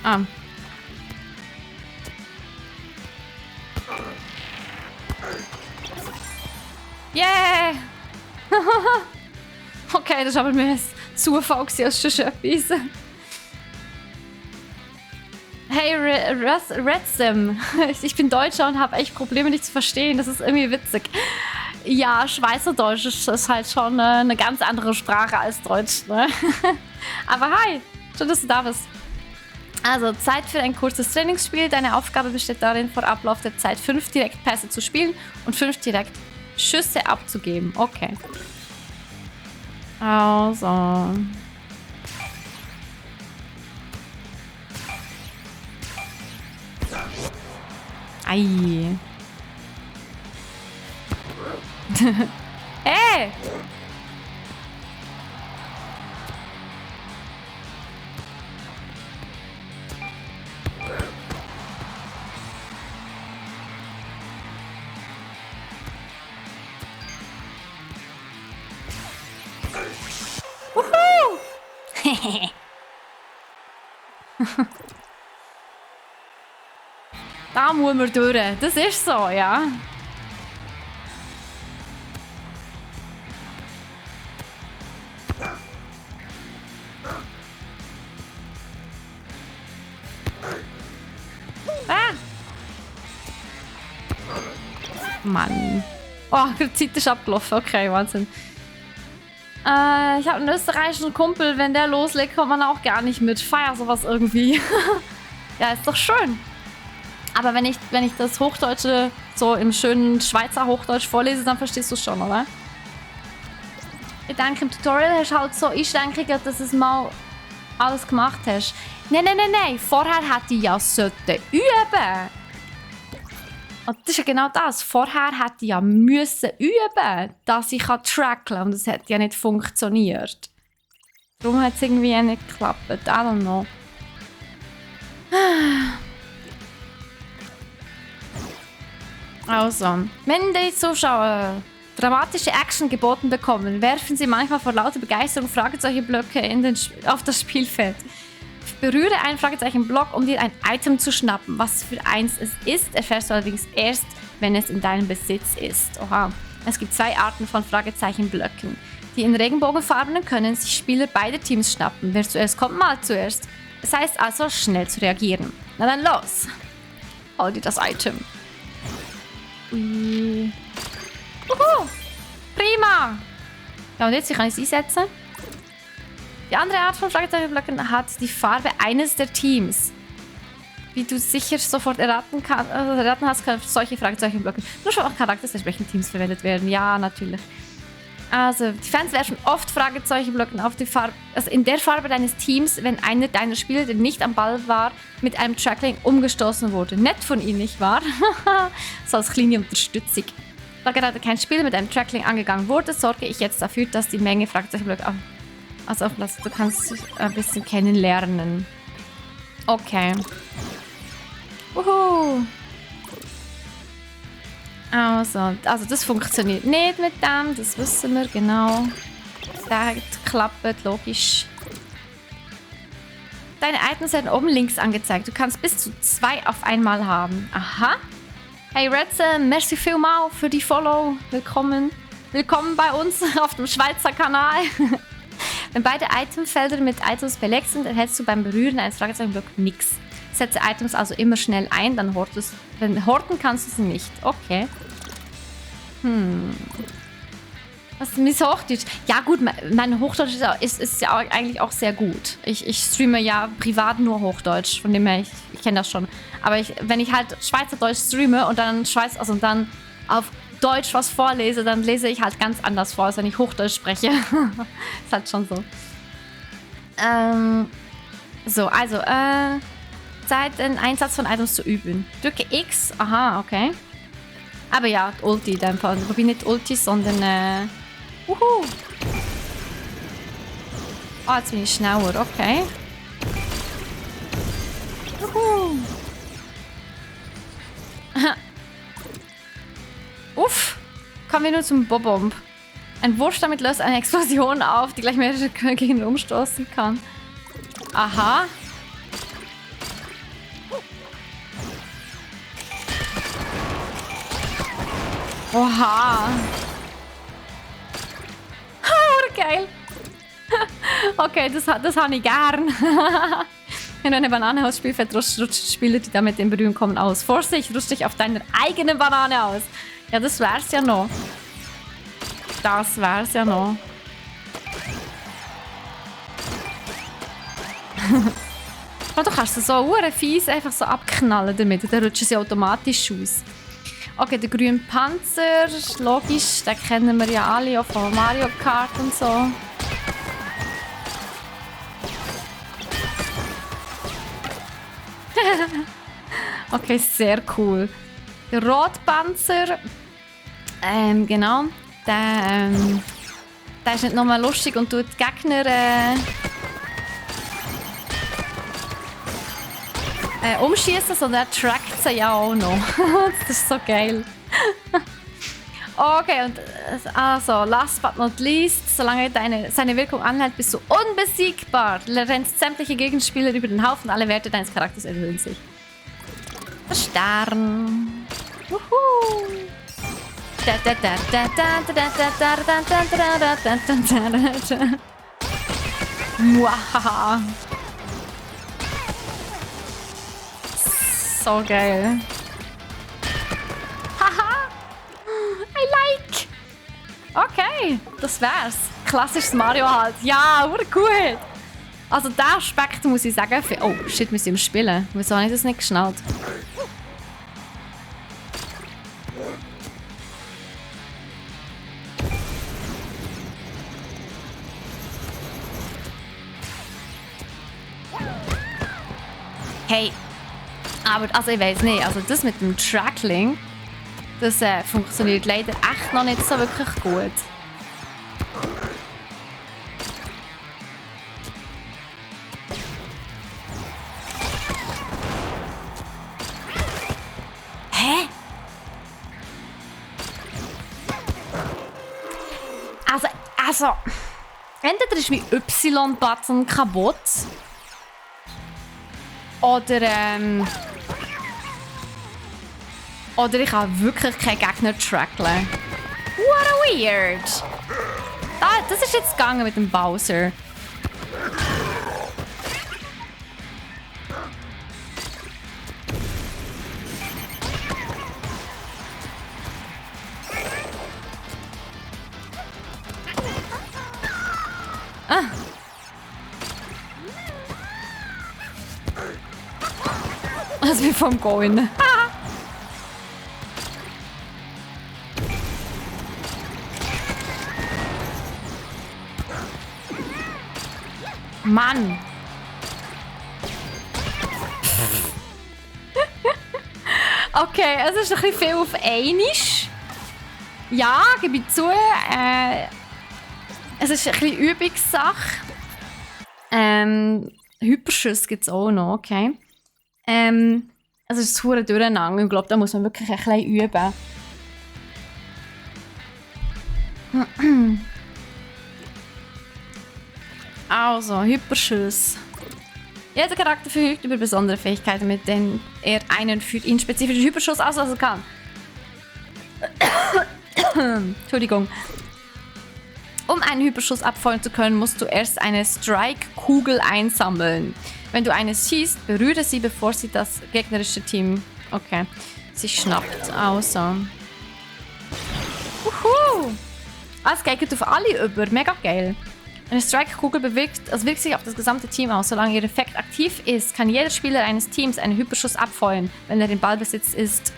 Ah. Yeah! Okay, das war aber mehr ein Zufall als schon etwas. Hey, Redsem. Ich bin Deutscher und habe echt Probleme, dich zu verstehen. Das ist irgendwie witzig. Ja, Schweizerdeutsch ist halt schon eine ganz andere Sprache als Deutsch, ne? Aber hi, schön, dass du da bist. Also, Zeit für ein kurzes Trainingsspiel. Deine Aufgabe besteht darin, vor Ablauf der Zeit 5 Direktpässe zu spielen und 5 Direktschüsse abzugeben. Okay. Also. Ei. Hey! Wuhu! Da muss man durch. Das ist so, ja. Ah! Mann. Oh, die Zeit ist abgelaufen. Okay, Wahnsinn. Ich habe einen österreichischen Kumpel. Wenn der loslegt, kommt man auch gar nicht mit. Feier sowas irgendwie. Ja, ist doch schön. Aber wenn ich das Hochdeutsche so im schönen Schweizer Hochdeutsch vorlese, dann verstehst du es schon, oder? Ich denke, im Tutorial hast du halt so Einschränkungen, dass du es mal alles gemacht hast. Nein. Vorher hätte ich ja üben. Und das ist ja genau das. Vorher hätte ich ja müssen üben, dass ich trackeln kann. Und das hat ja nicht funktioniert. Darum hat es irgendwie nicht geklappt. I don't know. Also, wenn die Zuschauer dramatische Action geboten bekommen, werfen sie manchmal vor lauter Begeisterung Fragezeichenblöcke auf das Spielfeld. Berühre einen Fragezeichenblock, um dir ein Item zu schnappen. Was für eins es ist, erfährst du allerdings erst, wenn es in deinem Besitz ist. Oha. Es gibt 2 Arten von Fragezeichenblöcken. Die in Regenbogenfarbenen können sich Spieler beider Teams schnappen. Wer zuerst kommt, mal zuerst. Es heißt also, schnell zu reagieren. Na dann los! Hol dir das Item. Ui. Uhu. Prima! Ja, und jetzt, wie kann ich es einsetzen? Die andere Art von Fragezeichenblöcken hat die Farbe eines der Teams. Wie du sicher sofort erraten hast, können solche Fragezeichenblöcke nur schon auch Charakter aus welchen Teams verwendet werden. Ja, natürlich. Also, die Fans werfen oft Fragezeichenblöcke auf die Farbe, also in der Farbe deines Teams, wenn einer deiner Spieler, der nicht am Ball war, mit einem Trackling umgestoßen wurde. Nett von ihnen, nicht wahr? So als kleine Unterstützung. Da gerade kein Spieler mit einem Trackling angegangen wurde, sorge ich jetzt dafür, dass die Menge Fragezeichenblöcke auflassen. Du kannst ein bisschen kennenlernen. Okay. Wuhu. Also das funktioniert nicht mit dem, das wissen wir genau. Das hat geklappt, logisch. Deine Items werden oben links angezeigt. Du kannst bis zu 2 auf einmal haben. Aha. Hey Redze, merci vielmals für die Follow. Willkommen bei uns auf dem Schweizer Kanal. Wenn beide Itemfelder mit Items belegt sind, erhältst du beim Berühren eines Fragezeichenblocks nichts. Setze Items also immer schnell ein, dann horten kannst du sie nicht. Okay. Was ist mein Hochdeutsch? Ja gut, mein Hochdeutsch ist ja eigentlich auch sehr gut. Ich streame ja privat nur Hochdeutsch, von dem her, ich kenne das schon. Aber wenn ich halt Schweizerdeutsch streame und dann dann auf Deutsch was vorlese, dann lese ich halt ganz anders vor, als wenn ich Hochdeutsch spreche. Ist halt schon so. Zeit, den Einsatz von Items zu üben. Drücke X. Aha, okay. Aber ja, Ulti in dem Fall. Wobei nicht Ulti, sondern wuhu. Oh, jetzt bin ich schneller. Okay. Wuhu. Uff. Kommen wir nun zum Bob-Bomb. Ein Wurf damit löst eine Explosion auf, die gleich mehrere Gegner umstoßen kann. Aha. Oha. Geil. Okay, das habe ich gern. Wenn du eine Banane aus Spielfeld rutscht Spieler, die damit in Berührung kommen, aus. Vorsicht, rutsch dich auf deiner eigenen Banane aus. Ja, das wär's ja noch. Das wär's ja noch. Aber du kannst so fies einfach so abknallen damit. Dann rutschen sie automatisch aus. Okay, der grüne Panzer, logisch, den kennen wir ja alle auch von Mario Kart und so. Okay, sehr cool. Der Rotpanzer, genau, der ist nicht nochmal lustig und tut die Gegner umschießen, sondern er trackt sie ja auch noch. Das ist so geil. Okay, und also, last but not least, solange seine Wirkung anhält, bist du unbesiegbar. Du rennst sämtliche Gegenspieler über den Haufen, alle Werte deines Charakters erhöhen sich. Der Stern. Wuhu. Muahaha. So geil. Haha. I like. Okay, das wär's. Klassisches Mario halt. Ja, gut. Also der Aspekt muss ich sagen. Oh, shit, wir sind im Spielen. Wieso habe ich das nicht geschnallt? Hey. Aber also ich weiß nicht, also das mit dem Trackling, das funktioniert leider echt noch nicht so wirklich gut. Hä? Also, entweder ist mein Y-Button kaputt. Oder ich kann wirklich keinen Gegner trackeln. What a weird! Das ist jetzt gegangen mit dem Bowser. Also wie vom Going. Mann! Okay, es ist ein bisschen viel auf einmal. Ja, gebe ich zu. Es ist ein bisschen Übungssache. Hyperschüsse gibt es auch noch, okay. Es ist verdammt durcheinander. Ich glaube, da muss man wirklich ein bisschen üben. Also, Hyperschüsse. Jeder Charakter verfügt über besondere Fähigkeiten, mit denen er einen für ihn spezifischen Hyperschuss auslösen kann. Entschuldigung. Um einen Hyperschuss abfeuern zu können, musst du erst eine Strike-Kugel einsammeln. Wenn du eine siehst, berühre sie, bevor sie das gegnerische Team sich schnappt. Also. Wuhu! Es geht auf alle über. Mega geil. Eine Strike-Kugel wirkt sich auf das gesamte Team aus. Solange ihr Effekt aktiv ist, kann jeder Spieler eines Teams einen Hyperschuss abfeuern, wenn er in Ballbesitz ist.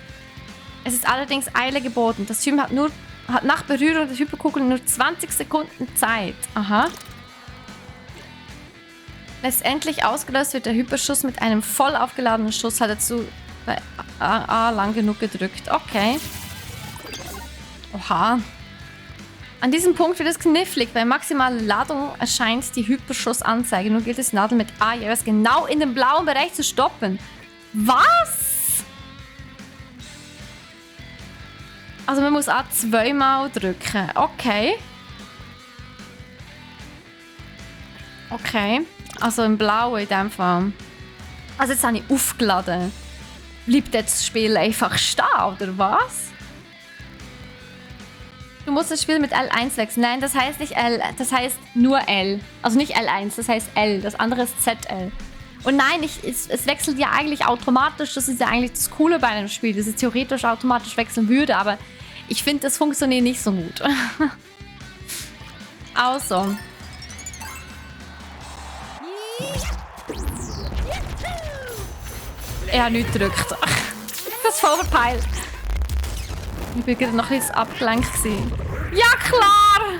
Es ist allerdings Eile geboten. Das Team hat nach Berührung der Hyperkugel nur 20 Sekunden Zeit. Aha. Letztendlich ausgelöst wird der Hyperschuss mit einem voll aufgeladenen Schuss. Hat dazu bei A lang genug gedrückt. Okay. Oha. An diesem Punkt wird es knifflig. Bei maximaler Ladung erscheint die Hyperschussanzeige. Nun gilt es, Nadel mit A jeweils genau in dem blauen Bereich zu stoppen. Was? Also man muss A zweimal drücken. Okay. Okay. Also im Blauen in dem Fall. Also jetzt habe ich aufgeladen. Bleibt jetzt das Spiel einfach stehen, oder was? Du musst das Spiel mit L1 wechseln. Nein, das heißt nicht L, das heißt nur L. Also nicht L1, das heißt L. Das andere ist ZL. Und nein, es wechselt ja eigentlich automatisch. Das ist ja eigentlich das Coole bei einem Spiel, dass es theoretisch automatisch wechseln würde. Aber ich finde, das funktioniert nicht so gut. Also. Ich habe nichts gedrückt. Das ist voll verpeilt. Ich war gerade noch ein bisschen abgelenkt. Ja, klar!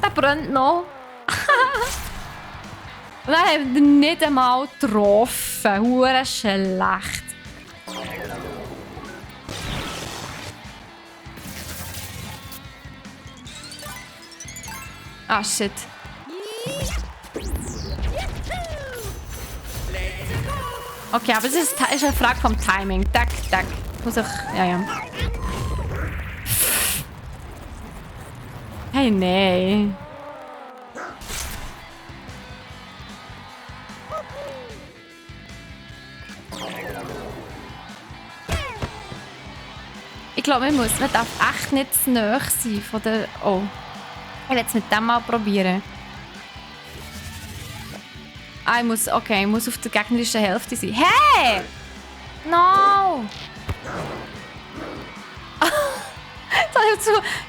Der brennt noch. Und dann haben wir nicht einmal getroffen. Hure schlecht. Ah, shit. Okay, aber es ist eine Frage vom Timing. Tack, tack. Muss ich... Ja. Hey, nee. Ich glaube, man darf echt nicht zu nahe sein von der... Oh. Ich will es mit dem mal probieren. Ah, ich muss auf der gegnerischen Hälfte sein. Hey! No!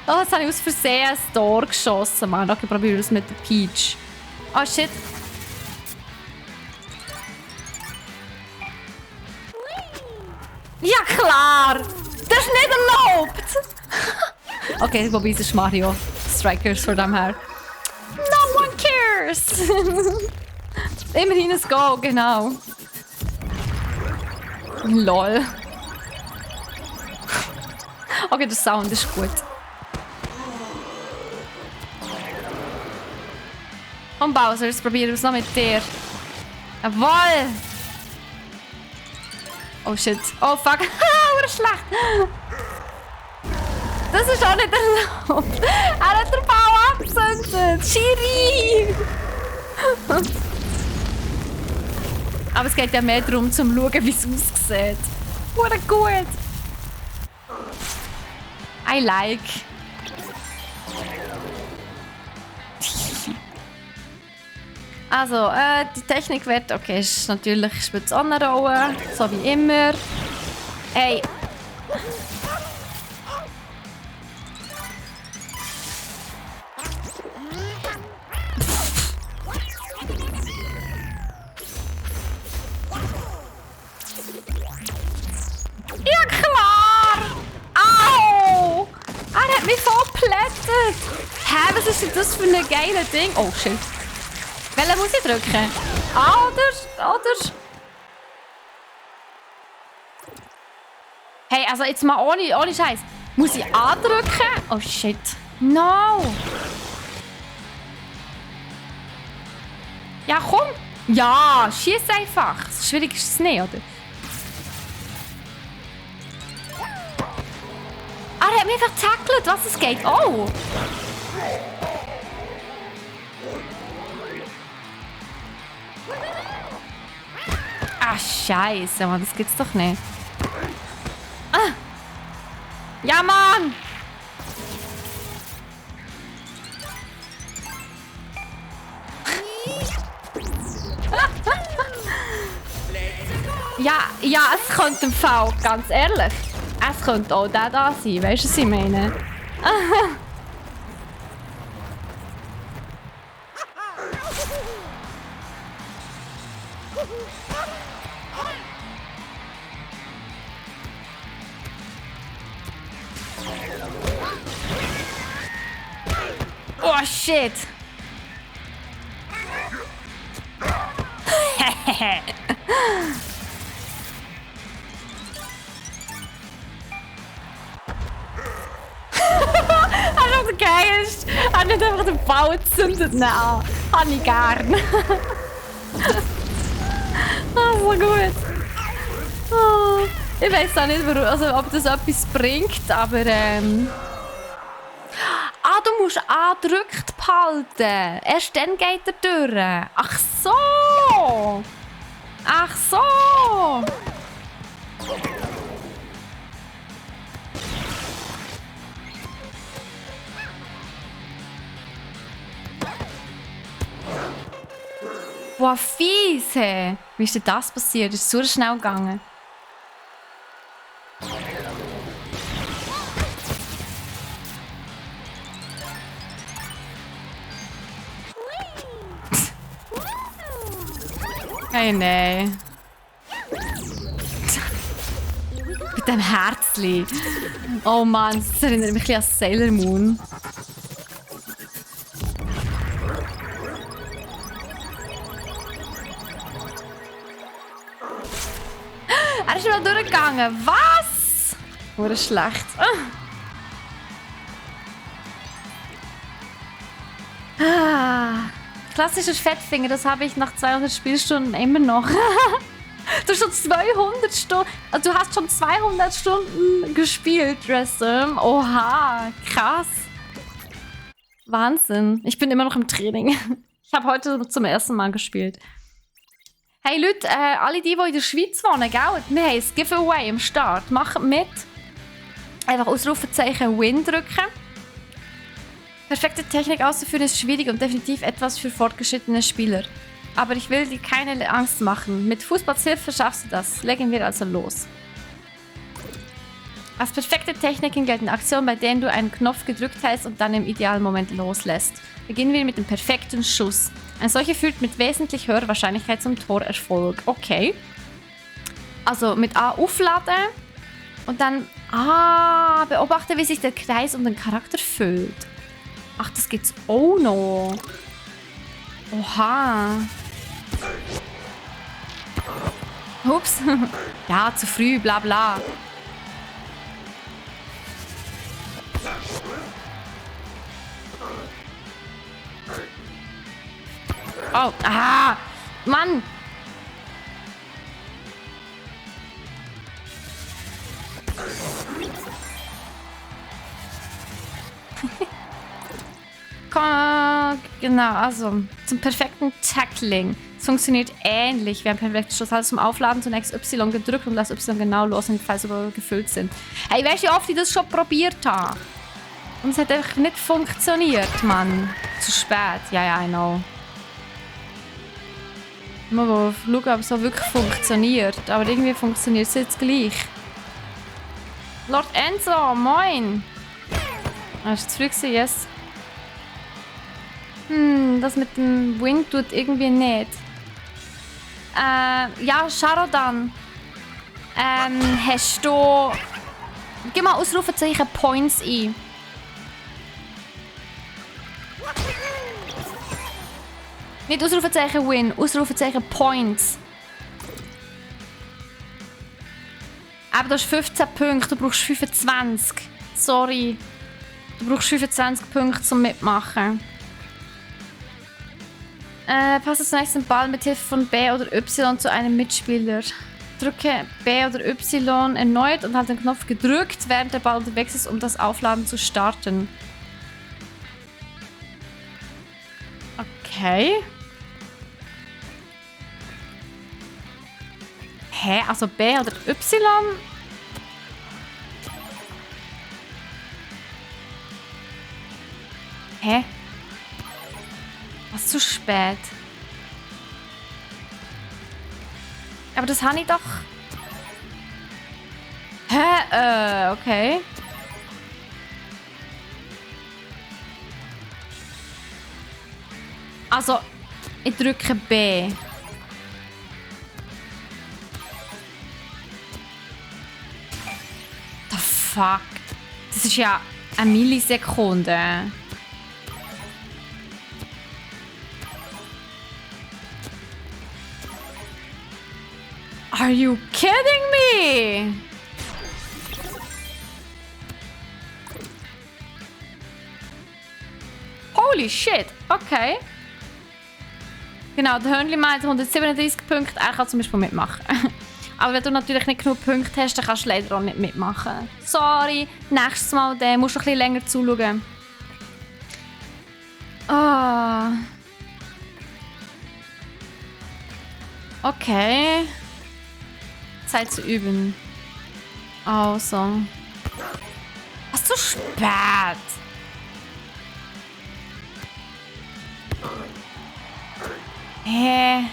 Jetzt habe ich aus Versehen ein Tor geschossen, Mann. Okay, probiere es mit der Peach. Oh, shit. Ja, klar! Das ist nicht erlaubt! Okay, wobei es ist Mario Strikers von dem her. No one cares! Immerhin ein Go, genau. Lol. Okay, der Sound ist gut. Und Bowser, jetzt probieren wir es noch mit dir. Jawohl! Oh shit. Oh fuck. Haha, schlecht. Das ist auch nicht erlaubt. Er hat den Bau abgezündet. Schiri! Aber es geht ja mehr darum, zu schauen, wie es aussieht. Hure gut. I like. Also, die Technik wird, okay, ist natürlich spielt es auch eine Rolle, so wie immer. Hey. Ja, klar! Au! Er hat mich voll geplättet! Hä, was ist denn das für ein geiles Ding? Oh, shit. Welche muss ich drücken? Oder? Hey, also jetzt mal ohne Scheiß. Muss ich andrücken? Oh, shit. No! Ja, komm! Ja, schieß einfach. So schwierig ist es nicht, oder? Er hat mich einfach getackelt, was es geht. Oh! Ah, Scheiße, Mann, das gibt's doch nicht. Ah. Ja, Mann! Ja, es könnte im Fall, ganz ehrlich. Es könnte auch der da sein, weißt du, was ich meine? Oh, shit! Das ist geil. Er hat nicht einfach den Bau gezündet. Nein, habe ich gern. So gut. Oh, ich weiß auch nicht, ob das etwas bringt, aber du musst angedrückt behalten. Erst dann geht er durch. Ach so! Ach so! Boah, fies! Hey. Wie ist denn das passiert? Das ist so schnell gegangen. Hey, nein. Mit dem Herzli. Oh Mann, das erinnert mich ein bisschen an Sailor Moon. Er ist mal durchgegangen. Was? Wurde schlecht. Klassischer Fettfinger, das habe ich nach 200 Spielstunden immer noch. Du hast schon 200 Stunden. Also du hast schon 200 Stunden gespielt, Resum. Oha, krass. Wahnsinn. Ich bin immer noch im Training. Ich habe heute zum ersten Mal gespielt. Hey Leute, alle die in der Schweiz wohnen, gell? Wir haben ein Giveaway am Start. Macht mit. Einfach Ausrufezeichen Win drücken. Perfekte Technik auszuführen ist schwierig und definitiv etwas für fortgeschrittene Spieler. Aber ich will dir keine Angst machen. Mit Fußballs Hilfe schaffst du das. Legen wir also los. Als perfekte Techniken gelten Aktionen, bei denen du einen Knopf gedrückt hältst und dann im idealen Moment loslässt. Beginnen wir mit dem perfekten Schuss. Ein solcher führt mit wesentlich höherer Wahrscheinlichkeit zum Torerfolg. Okay. Also mit A aufladen und dann beobachte, wie sich der Kreis um den Charakter füllt. Ach, das gibt's auch noch. Oha. Ups. Ja, zu früh, bla bla. Oh, Mann. Genau, also zum perfekten Tackling. Es funktioniert ähnlich wie ein perfekter Schuss. Also zum Aufladen zunächst Y gedrückt und lass Y genau los, falls sie gefüllt sind. Hey, weißt du, wie oft ich das schon probiert habe? Und es hat einfach nicht funktioniert, Mann. Zu spät. Ja, I know. Mal schauen, ob es auch wirklich funktioniert. Aber irgendwie funktioniert es jetzt gleich. Lord Enzo, moin! Hast du zurück gewesen? Yes. Das mit dem Wind tut irgendwie nicht. Ja, Sharodan. Hast du... Gib mal Ausrufezeichen Points ein. Nicht Ausrufezeichen Win, Ausrufezeichen Points. Aber du hast 15 Punkte, du brauchst 25. Sorry. Du brauchst 25 Punkte zum Mitmachen. Passe zunächst den Ball mit Hilfe von B oder Y zu einem Mitspieler. Drücke B oder Y erneut und halte den Knopf gedrückt, während der Ball unterwegs ist, um das Aufladen zu starten. Okay. Hä? Also B oder Y? Hä? Was zu spät? Aber das habe ich doch... Hä? Okay. Also, ich drücke B. The fuck? Das ist ja eine Millisekunde. Are you kidding me? Holy shit, okay. Genau, der Hörnli meint 137 Punkte, er kann zum Beispiel mitmachen. Aber wenn du natürlich nicht genug Punkte hast, dann kannst du leider auch nicht mitmachen. Sorry, nächstes Mal dann musst du ein bisschen länger zuschauen. Ah. Okay. Zeit zu üben. Also. Was zu spät? Hä?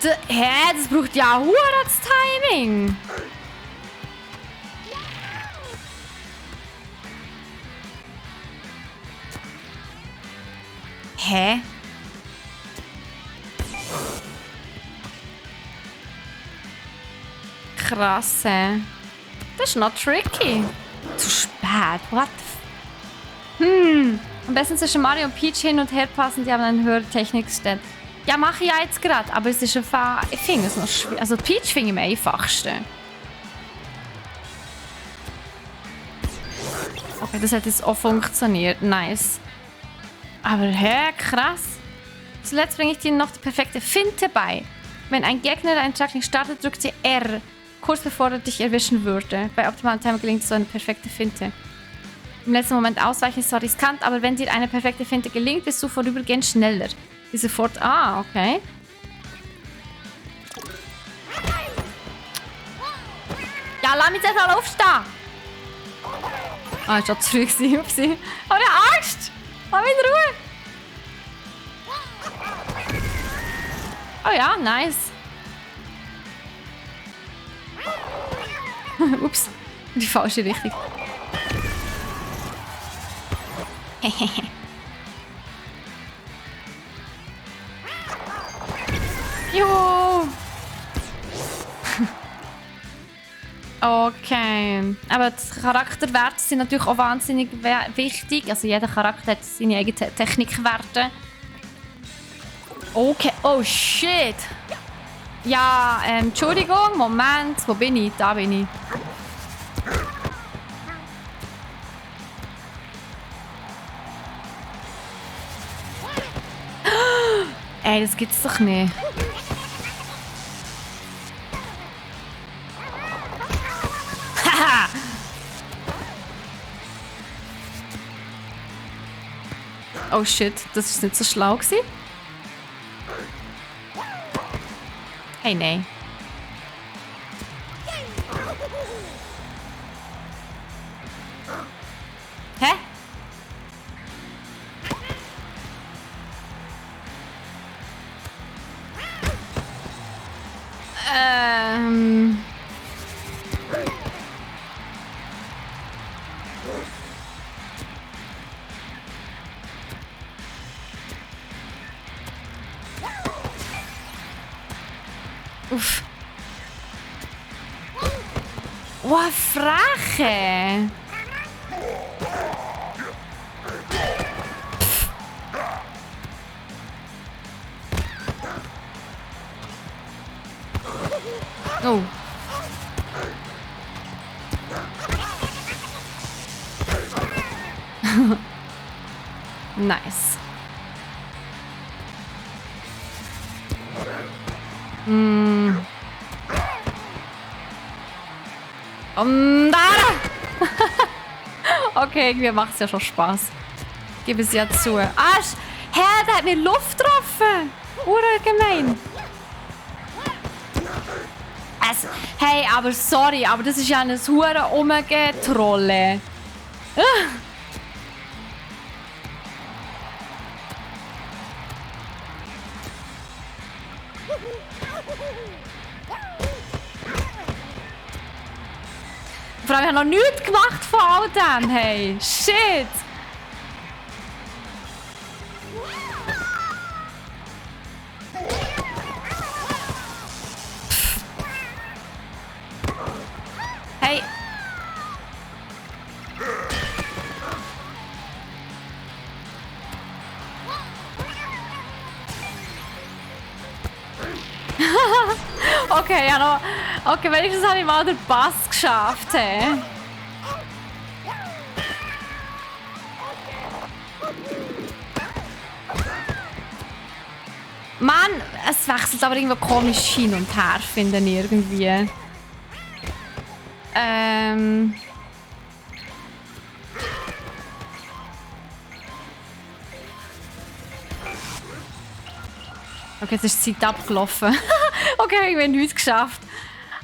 Das braucht ja das Timing. Hä? Krass. Das ist noch tricky. Zu spät. What the Am besten zwischen Mario und Peach hin und her passen, die haben einen höheren Technikstand. Ja, mache ich ja jetzt gerade, aber es ist einfach... Ich finde es noch schwierig. Also Peach finde ich am einfachsten. Okay, das hat jetzt auch funktioniert. Nice. Aber hä, krass. Zuletzt bringe ich dir noch die perfekte Finte bei. Wenn ein Gegner einen Schlag nicht startet, drückt sie R. Kurz bevor er dich erwischen würde. Bei optimalem Timer gelingt so eine perfekte Finte. Im letzten Moment ausweichen ist zwar riskant, aber wenn dir eine perfekte Finte gelingt, bist du vorübergehend schneller. Die sofort... Ah, okay. Ja, lass mich jetzt mal aufstehen! Ah, ich war zu früh auf sie. Aber ich habe Angst! Lass mich in Ruhe! Oh ja, nice. Ups, in die falsche Richtung. Juhu! Okay. Aber die Charakterwerte sind natürlich auch wahnsinnig wichtig. Also jeder Charakter hat seine eigenen Technikwerte. Okay. Oh shit! Ja, Entschuldigung, Moment. Wo bin ich? Da bin ich. Ey, das gibt's doch nicht. Haha! Oh shit, das ist nicht so schlau gewesen. Hey, nein. Hä? Uff. Oh, Freche! Oh. Nice. Okay, irgendwie macht es ja schon Spaß. Gib es ja zu. Hä, der hat mir Luft getroffen. Urgemein. Also, hey, aber sorry, aber das ist ja ein hure Umgetrolle. Vor allem, ich habe noch nichts gemacht von all dem, hey. Shit. Hey. Okay, ja noch. Okay, wenigstens habe ich mal den Pass geschafft. Hey. Mann, es wechselt aber irgendwie komisch hin und her, finde ich irgendwie. Okay, jetzt ist die Zeit abgelaufen. Okay, wir haben nichts geschafft.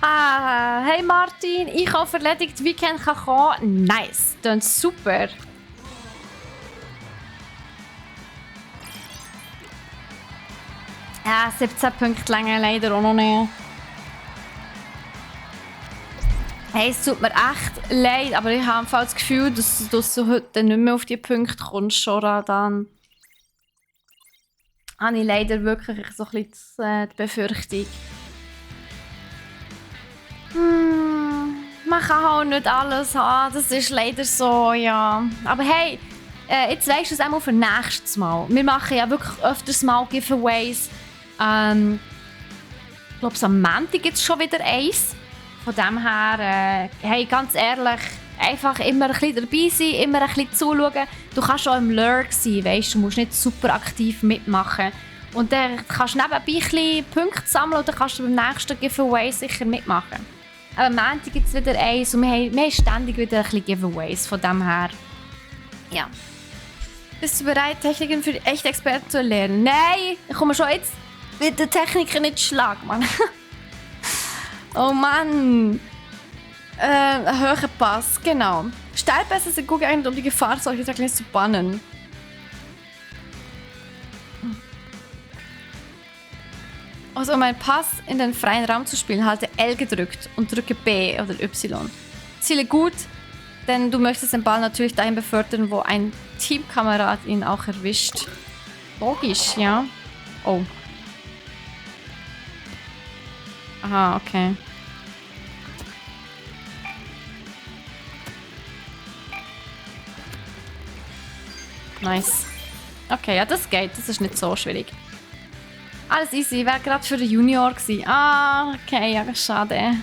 Ah, hey Martin, ich habe erledigt, Weekend kann kommen. Nice, das ist super. Ja, 17 Punkte länger leider auch noch nicht. Hey, es tut mir echt leid, aber ich habe einfach das Gefühl, dass du heute nicht mehr auf die Punkte kommst, schon dann. habe ich leider wirklich so ein bisschen die Befürchtung. Man kann auch nicht alles haben, das ist leider so, ja. Aber hey, jetzt weisst du es auch für nächstes Mal. Wir machen ja wirklich öfters mal Giveaways. Ich glaube, am Montag gibt es schon wieder eins. Von dem her, hey, ganz ehrlich, einfach immer ein bisschen dabei sein, immer ein bisschen zuschauen. Du kannst auch im Lurk sein, weißt du, musst nicht super aktiv mitmachen. Und dann kannst du nebenbei ein bisschen Punkte sammeln und dann kannst du beim nächsten Giveaway sicher mitmachen. Aber am Montag gibt es wieder eins und wir haben ständig wieder ein bisschen Giveaways, von dem her. Ja. Bist du bereit, Techniken für echte Experten zu lernen? Nein, ich komme schon jetzt mit der Techniker nicht Schlag, Mann. Oh Mann. Ein höherer Pass, genau. Steilpässe sind gut geeignet, um die Gefahr solcher Tacklings zu bannen. Also um einen Pass in den freien Raum zu spielen, halte L gedrückt und drücke B oder Y. Ziele gut, denn du möchtest den Ball natürlich dahin befördern, wo ein Teamkamerad ihn auch erwischt. Logisch, ja. Oh. Aha, okay. Nice. Okay, ja, das geht. Das ist nicht so schwierig. Alles easy. Wäre gerade für den Junior gewesen. Ah, okay, ja, schade.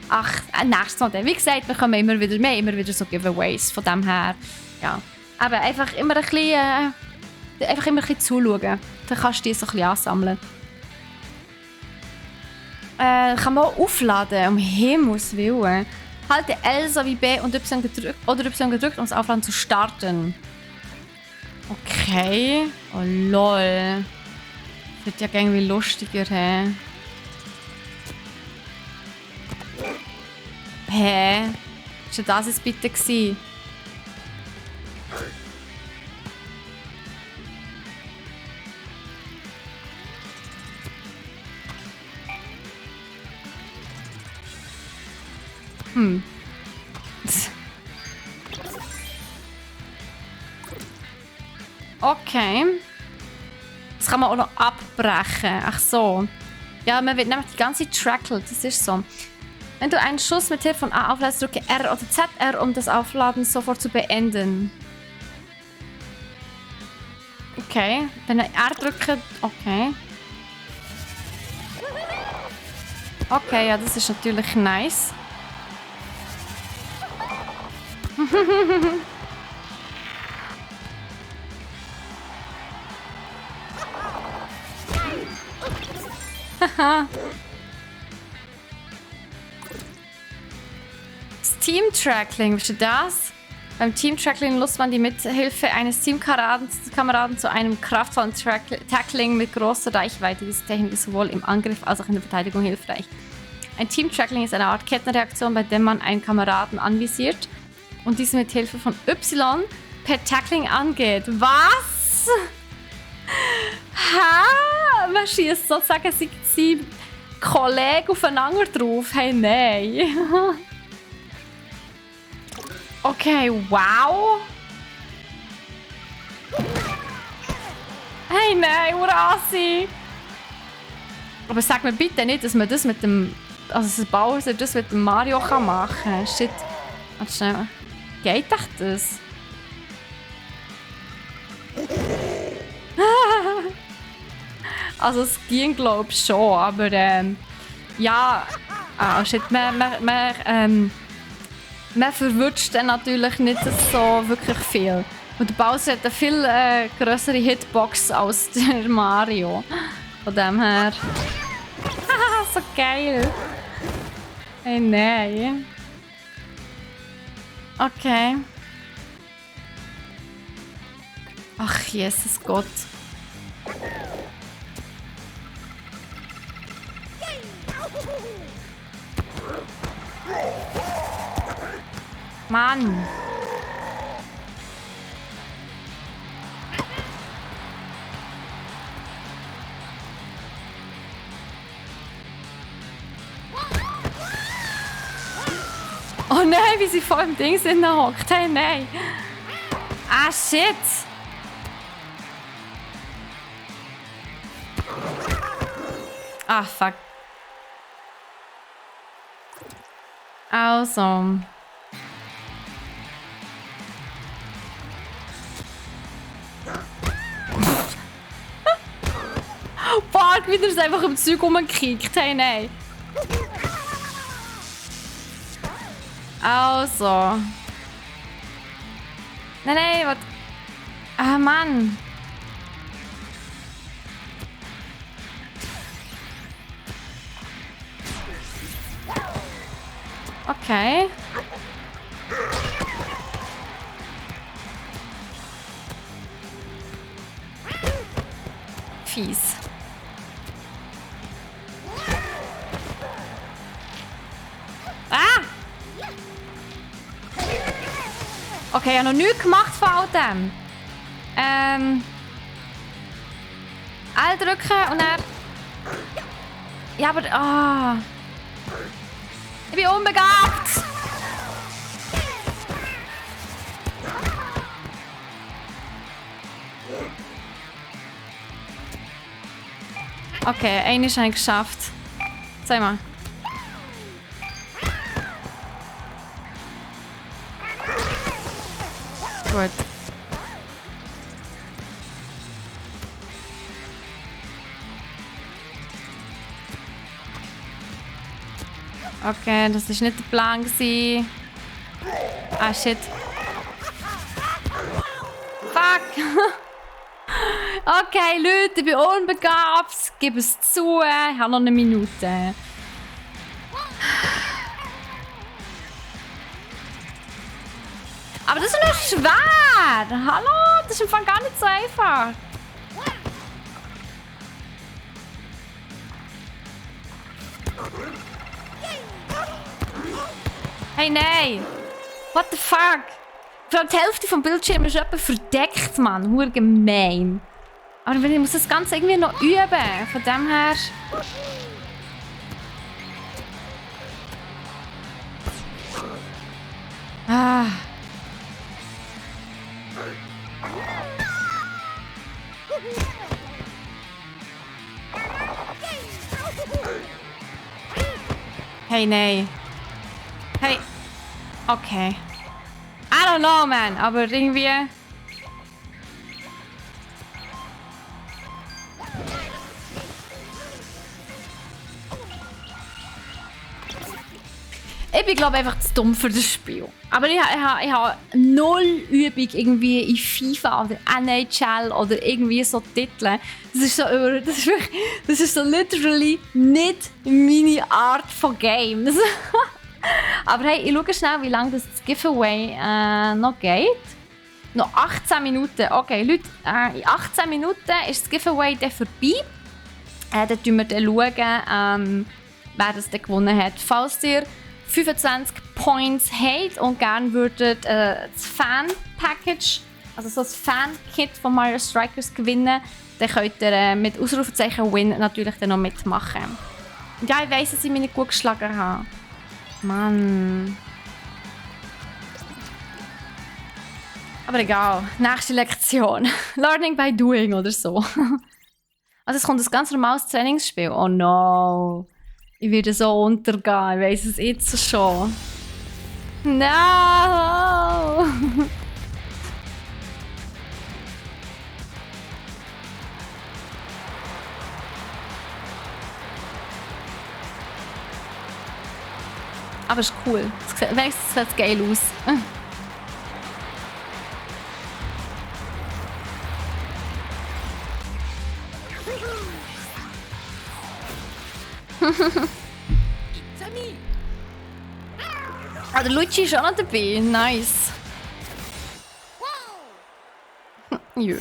Ach, nächstes Mal dann. Wie gesagt, wir kommen immer wieder so Giveaways. Von dem her, ja. Aber einfach immer ein bisschen zuschauen. Dann kannst du die so ein bisschen ansammeln. Kann man auch aufladen, um Himmels Willen. Halte L sowie B und Y gedrückt, um das Aufladen zu starten. Okay. Oh lol. Das wird ja irgendwie lustiger, hä? Hä? Ist ja das jetzt bitte gewesen? Okay. Das kann man auch noch abbrechen. Ach so. Ja, man wird nämlich die ganze Zeit trackelt. Das ist so. Wenn du einen Schuss mit Hilfe von A auflädst, drücke R oder ZR, um das Aufladen sofort zu beenden. Okay. Wenn ich R drücke... Okay. Okay, ja, das ist natürlich nice. Das Team-Trackling, wisst ihr das? Beim Team-Trackling nutzt man die Mithilfe eines Teamkameraden zu einem kraftvollen Tackling mit großer Reichweite. Diese Technik ist sowohl im Angriff als auch in der Verteidigung hilfreich. Ein Team-Trackling ist eine Art Kettenreaktion, bei der man einen Kameraden anvisiert und diese mit Hilfe von Y per Tackling angeht. Was? Ha? Man schießt sozusagen seine Kollegen aufeinander drauf. Hey, nein. Okay, wow. Hey, nein, Urasi. Aber sag mir bitte nicht, dass man das mit dem... Also, Bowser das mit dem Mario kann machen kann. Shit. Warte schnell. Geht doch das? Also, es ging, glaube ich, schon, aber ja. Ah, shit. Man verwünscht dann natürlich nicht so wirklich viel. Und der Bowser hat eine viel größere Hitbox als der Mario. Von dem her. Haha, so geil. Hey, nein. Okay. Ach, Jesus Gott. Mann. Oh nein, wie sie vor dem Ding sind hockt. Hey, nein. Ah, shit. Ah, fuck. Also. Fuck, wie er es einfach im Zeug rumgekickt. Hey, nein. Also. Nein, was? Ah, Mann. Okay. Fies. Ah! Okay, ich habe noch nichts gemacht von all dem. L drücken und dann... Ja, aber... Ah... Ich bin unbegabt! Okay, einen habe ich geschafft. Sag mal. Gut. Okay, das war nicht der Plan. Ah, shit. Fuck! Okay, Leute, ich bin unbegabt. Gib es zu. Ich habe noch eine Minute. Aber das ist noch schwer. Hallo? Das ist im Fall gar nicht so einfach. Hey, nein! What the fuck? Vor allem die Hälfte vom Bildschirm ist etwa verdeckt, Mann. Hure gemein. Aber ich muss das Ganze irgendwie noch üben. Von dem her... Ah. Hey, nein. Hey. Okay. I don't know, man. Aber irgendwie... Ich bin, glaube ich, einfach zu dumm für das Spiel. Aber ich habe null Übung irgendwie in FIFA oder NHL oder irgendwie so Titel. Das ist so literally nicht meine Art von Game. Aber hey, ich schaue schnell, wie lange das Giveaway noch geht. Noch 18 Minuten. Okay, Leute, in 18 Minuten ist das Giveaway dann vorbei. Dann schauen wir, wer das dann gewonnen hat. Falls ihr 25 Points habt und gerne würdet das Fan-Package, also so das Fan-Kit von Mario Strikers gewinnen, dann könnt ihr mit Ausrufezeichen Win natürlich dann noch mitmachen. Und ja, ich weiss, dass ich mich nicht gut geschlagen habe. Mann. Aber egal, nächste Lektion. Learning by doing oder so. Also es kommt ein ganz normales Trainingsspiel. Oh no. Ich werde so untergehen, ich weiss es jetzt schon. No! Aber es ist cool. Wenigstens sieht es geil aus. Ah, der Luigi ist auch noch dabei. Nice. Ja.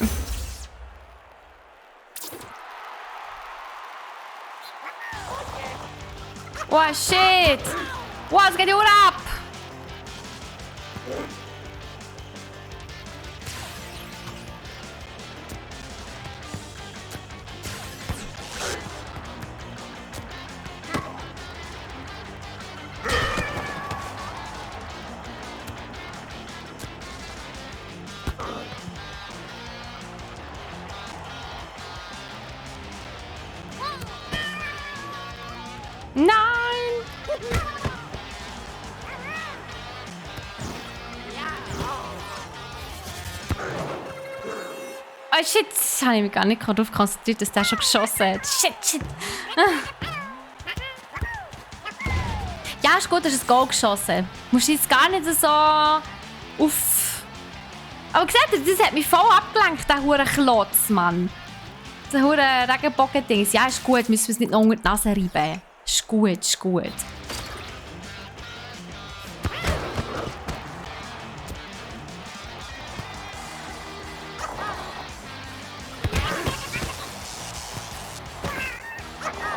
Wow, shit! Wow, es geht hier ab! Ah, shit, das habe ich mich gar nicht darauf konzentriert, dass der schon geschossen hat. Shit. Ja, ist gut, du hast ein Goal geschossen. Du musst jetzt gar nicht so auf... Aber seht ihr, das hat mich voll abgelenkt, der hure Klotz, Mann. Das hure Regenbogen-Dings. Ja, ist gut, müssen wir es nicht noch unter die Nase reiben. Ist gut.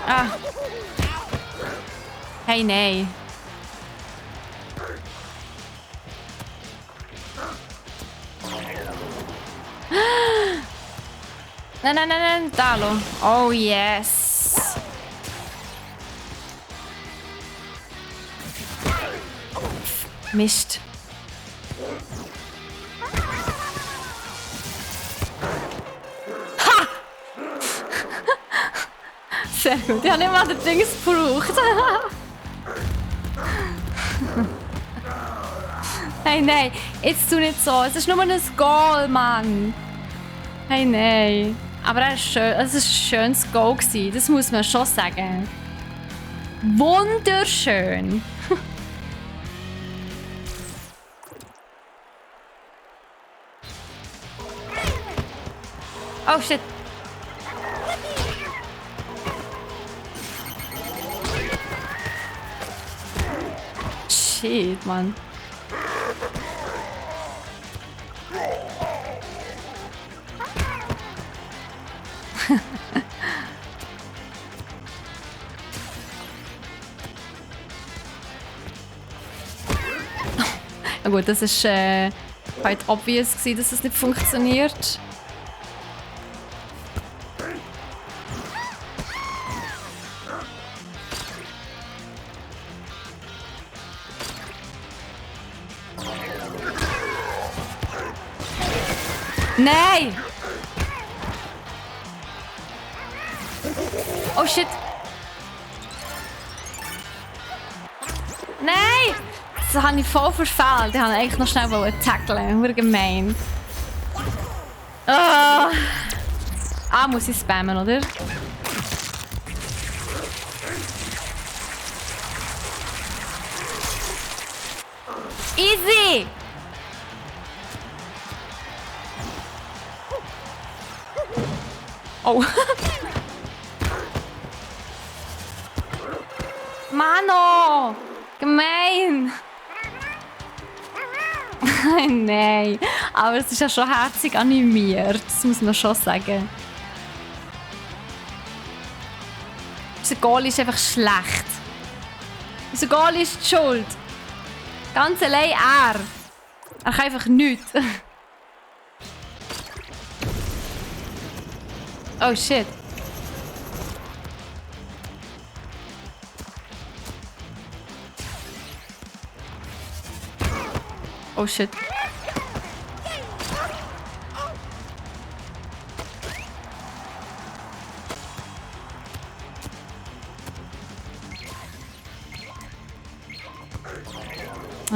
Ah. Hey, nein. Nein, da lo. Oh, yes. Mist. Ha! Sehr gut. Ich habe nicht mal den Dings gebraucht. Hey, nein. Jetzt tu nicht so. Es ist nur ein Goal, Mann. Hey, nein. Aber es ist schön. Es war ein schönes Goal. Das muss man schon sagen. Wunderschön. Oh, shit. Shit, Mann. Na gut, das ist halt obvious gewesen, dass es nicht funktioniert. Nein! Oh shit! Nein! Das habe ich voll verfehlt. Ich wollte eigentlich noch schnell tackeln. Nur gemein. Ah, muss ich spammen, oder? Easy! Oh. Mano! Gemein! Nein, aber es ist ja schon herzig animiert, das muss man schon sagen. Unser Goal ist einfach schlecht. Unser Goal ist die Schuld. Ganz allein er. Er kann einfach nichts. Oh shit. Oh shit.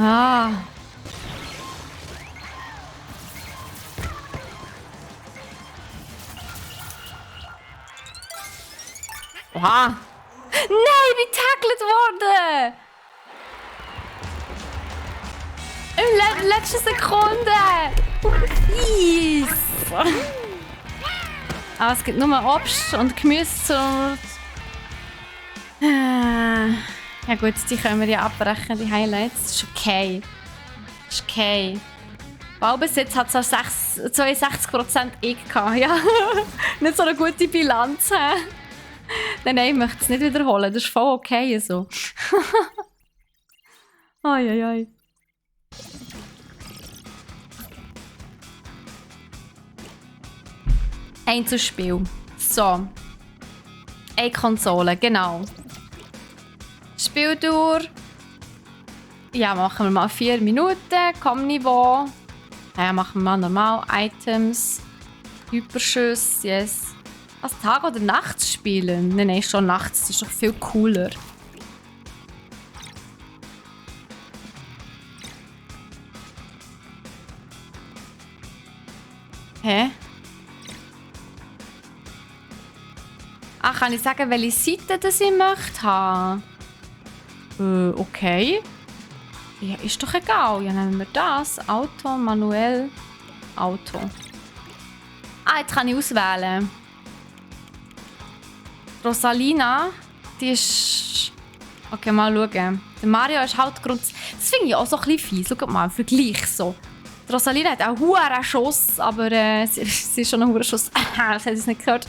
Ah. Oha. Nein, ich bin getackelt worden. In der letzten Sekunde. Fies. Aber es gibt nur Obst und Gemüse. Ja gut, die können wir ja abbrechen, die Highlights. Das ist okay. Das ist okay. Ballbesitz hat so 62% gehabt. Ja, nicht so eine gute Bilanz. Nein, ich möchte es nicht wiederholen. Das ist voll okay so. Ai. Einzelspiel. So. Eine Konsole, genau. Spieldauer. Ja, machen wir mal 4 Minuten. Komm-Niveau. Ja, machen wir mal normal. Items. Hyperschüsse, yes. Was, Tag oder nachts spielen? Nein, schon nachts. Das ist doch viel cooler. Hä? Ah, kann ich sagen, welche Seite das ich möchte haben? Okay. Ja, ist doch egal. Ja, nehmen wir das. Auto, manuell, Auto. Ah, jetzt kann ich auswählen. Rosalina, die ist... Okay, mal schauen. Der Mario ist halt grundsätzlich... Das finde ich auch so ein bisschen fies. Schaut mal, im Vergleich so. Die Rosalina hat auch einen hohen Schuss, aber sie ist schon ein hoher Schuss. Das hat sie nicht gehört.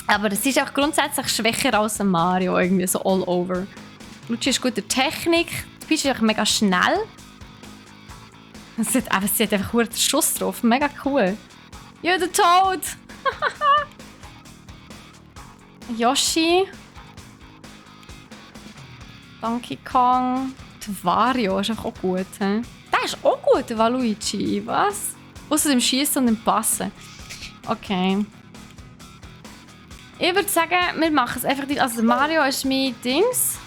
Aber sie ist auch grundsätzlich schwächer als der Mario, irgendwie so all over. Luigi ist gut in Technik. Du bist einfach mega schnell. Sie hat einfach einen Schuss drauf. Mega cool. Ja, der Toad! Yoshi. Donkey Kong. Der Wario ist auch gut. He? Der ist auch gut, der Waluigi. Was? Außer dem Schießen und dem Passen. Okay. Ich würde sagen, wir machen es einfach nicht. Also Mario ist mein Dings.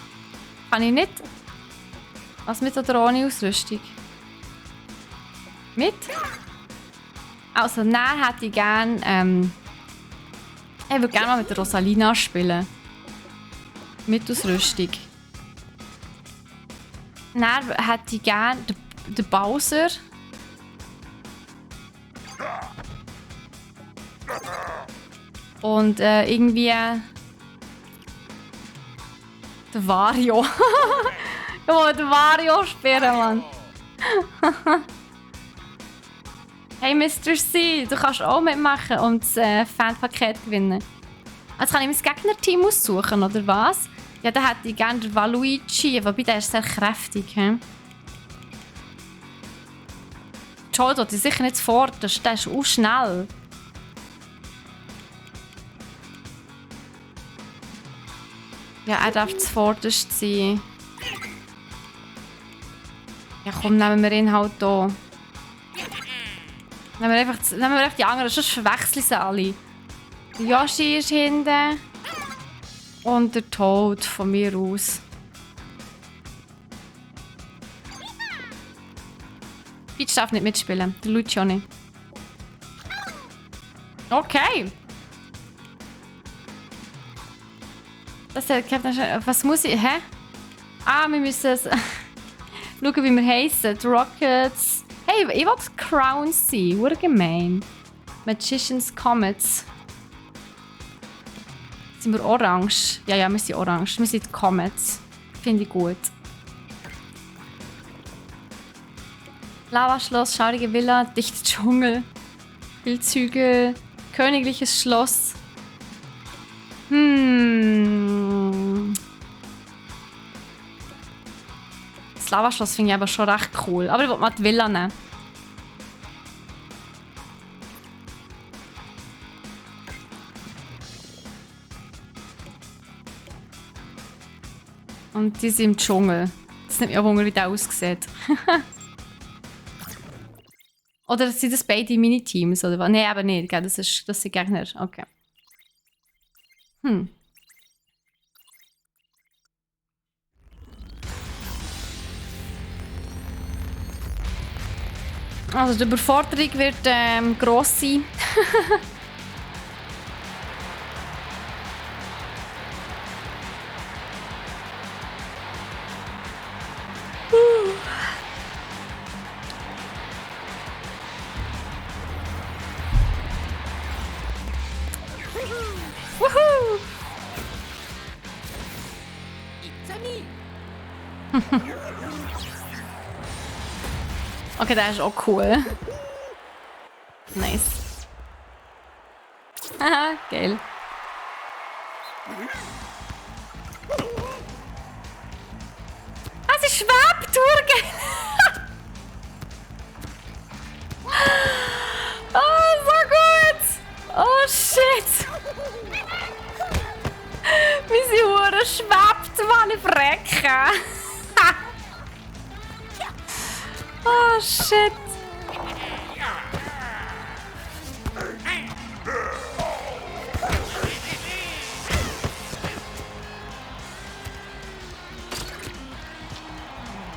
Kann ich nicht. Was mit oder ohne Ausrüstung? Mit? Also, dann hätte ich gerne. Ich würde gerne mal mit der Rosalina spielen. Mit Ausrüstung. Dann hätte ich gerne den Bowser. Und irgendwie. Der Wario. Ja, der Wario spielen, Mann. Hey Mr. C, du kannst auch mitmachen und das Fanpaket gewinnen. Also kann ich mein Gegnerteam aussuchen, oder was? Ja, dann hätte ich gerne den Waluigi, wobei der ist sehr kräftig. He? Joel ist sicher nicht zuvorderst, der ist auch schnell. Ja, er darf zuvorderst sein. Ja komm, nehmen wir ihn halt hier. Nehmen wir einfach die anderen, sonst verwechseln sie alle. Der Yoshi ist hinten. Und der Toad von mir aus. Peach darf nicht mitspielen, der Luigi auch nicht. Okay. Was muss ich... Hä? Ah, wir müssen es... schauen, wie wir heissen. Die Rockets... Hey, ich will Crowns sein. Ur gemein. Magician's Comets. Sind wir orange? Ja, wir sind orange. Wir sind die Comets. Finde ich gut. Lavaschloss, schaurige Villa, dichter Dschungel, Bildzüge, königliches Schloss. Das Lavaschloss finde ich aber schon recht cool. Aber ich will mal die Villa nehmen. Und die sind im Dschungel. Das nimmt mich auch Wunder, wie der aussieht. Oder sind das beide Miniteams? Oder was? Nein, aber nicht. Das sind Gegner. Okay. Also die Überforderung wird gross sein. Woohoo! Okay, der ist auch cool. Nice. Haha, geil. Ah, sie schwebt durch! Oh, so gut! Oh, shit! Wie sie hure schwebt, Mann, ich verrecke! Oh, shit!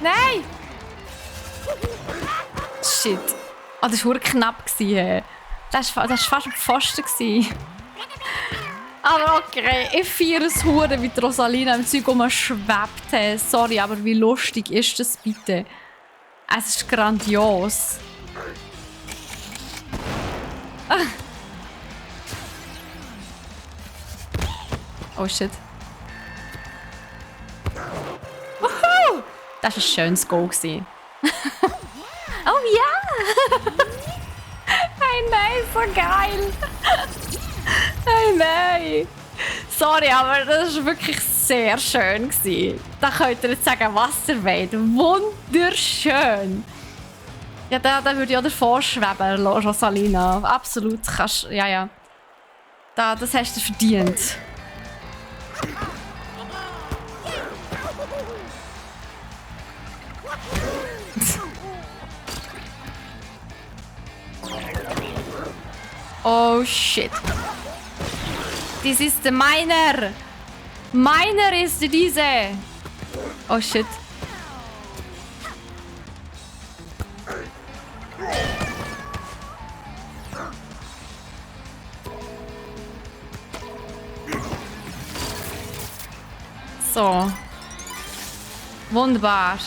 Nein! Shit. Oh, das war knapp. Das war fast am Pfosten. Aber okay, ich feiere es hure, wie die Rosalina im Zeug schwebt. Sorry, aber wie lustig ist das bitte? Es ist grandios. Oh shit. Woohoo! Das war ein schönes Goal. Oh ja! Hey nein, so geil! Hey nein! Sorry, aber das war wirklich sehr schön. Da könnt ihr jetzt sagen, was ihr wollt. Wunderschön! Ja, da würde ich auch davor schweben, Rosalina. Absolut. Kannst, ja. Das hast du verdient. Oh shit. This is the miner. Miner ist diese. Oh shit. So. Wunderbar.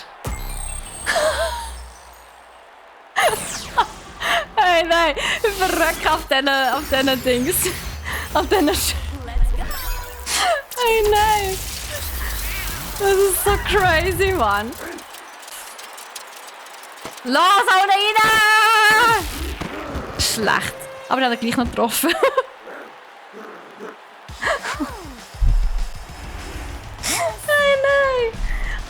Hey, nein, ich verrecke auf diesen Dings. Auf diesen Hey, nein. Das ist so crazy, Mann. Los, hau rein! Schlecht. Aber ich habe ihn gleich noch getroffen. Hey, nein.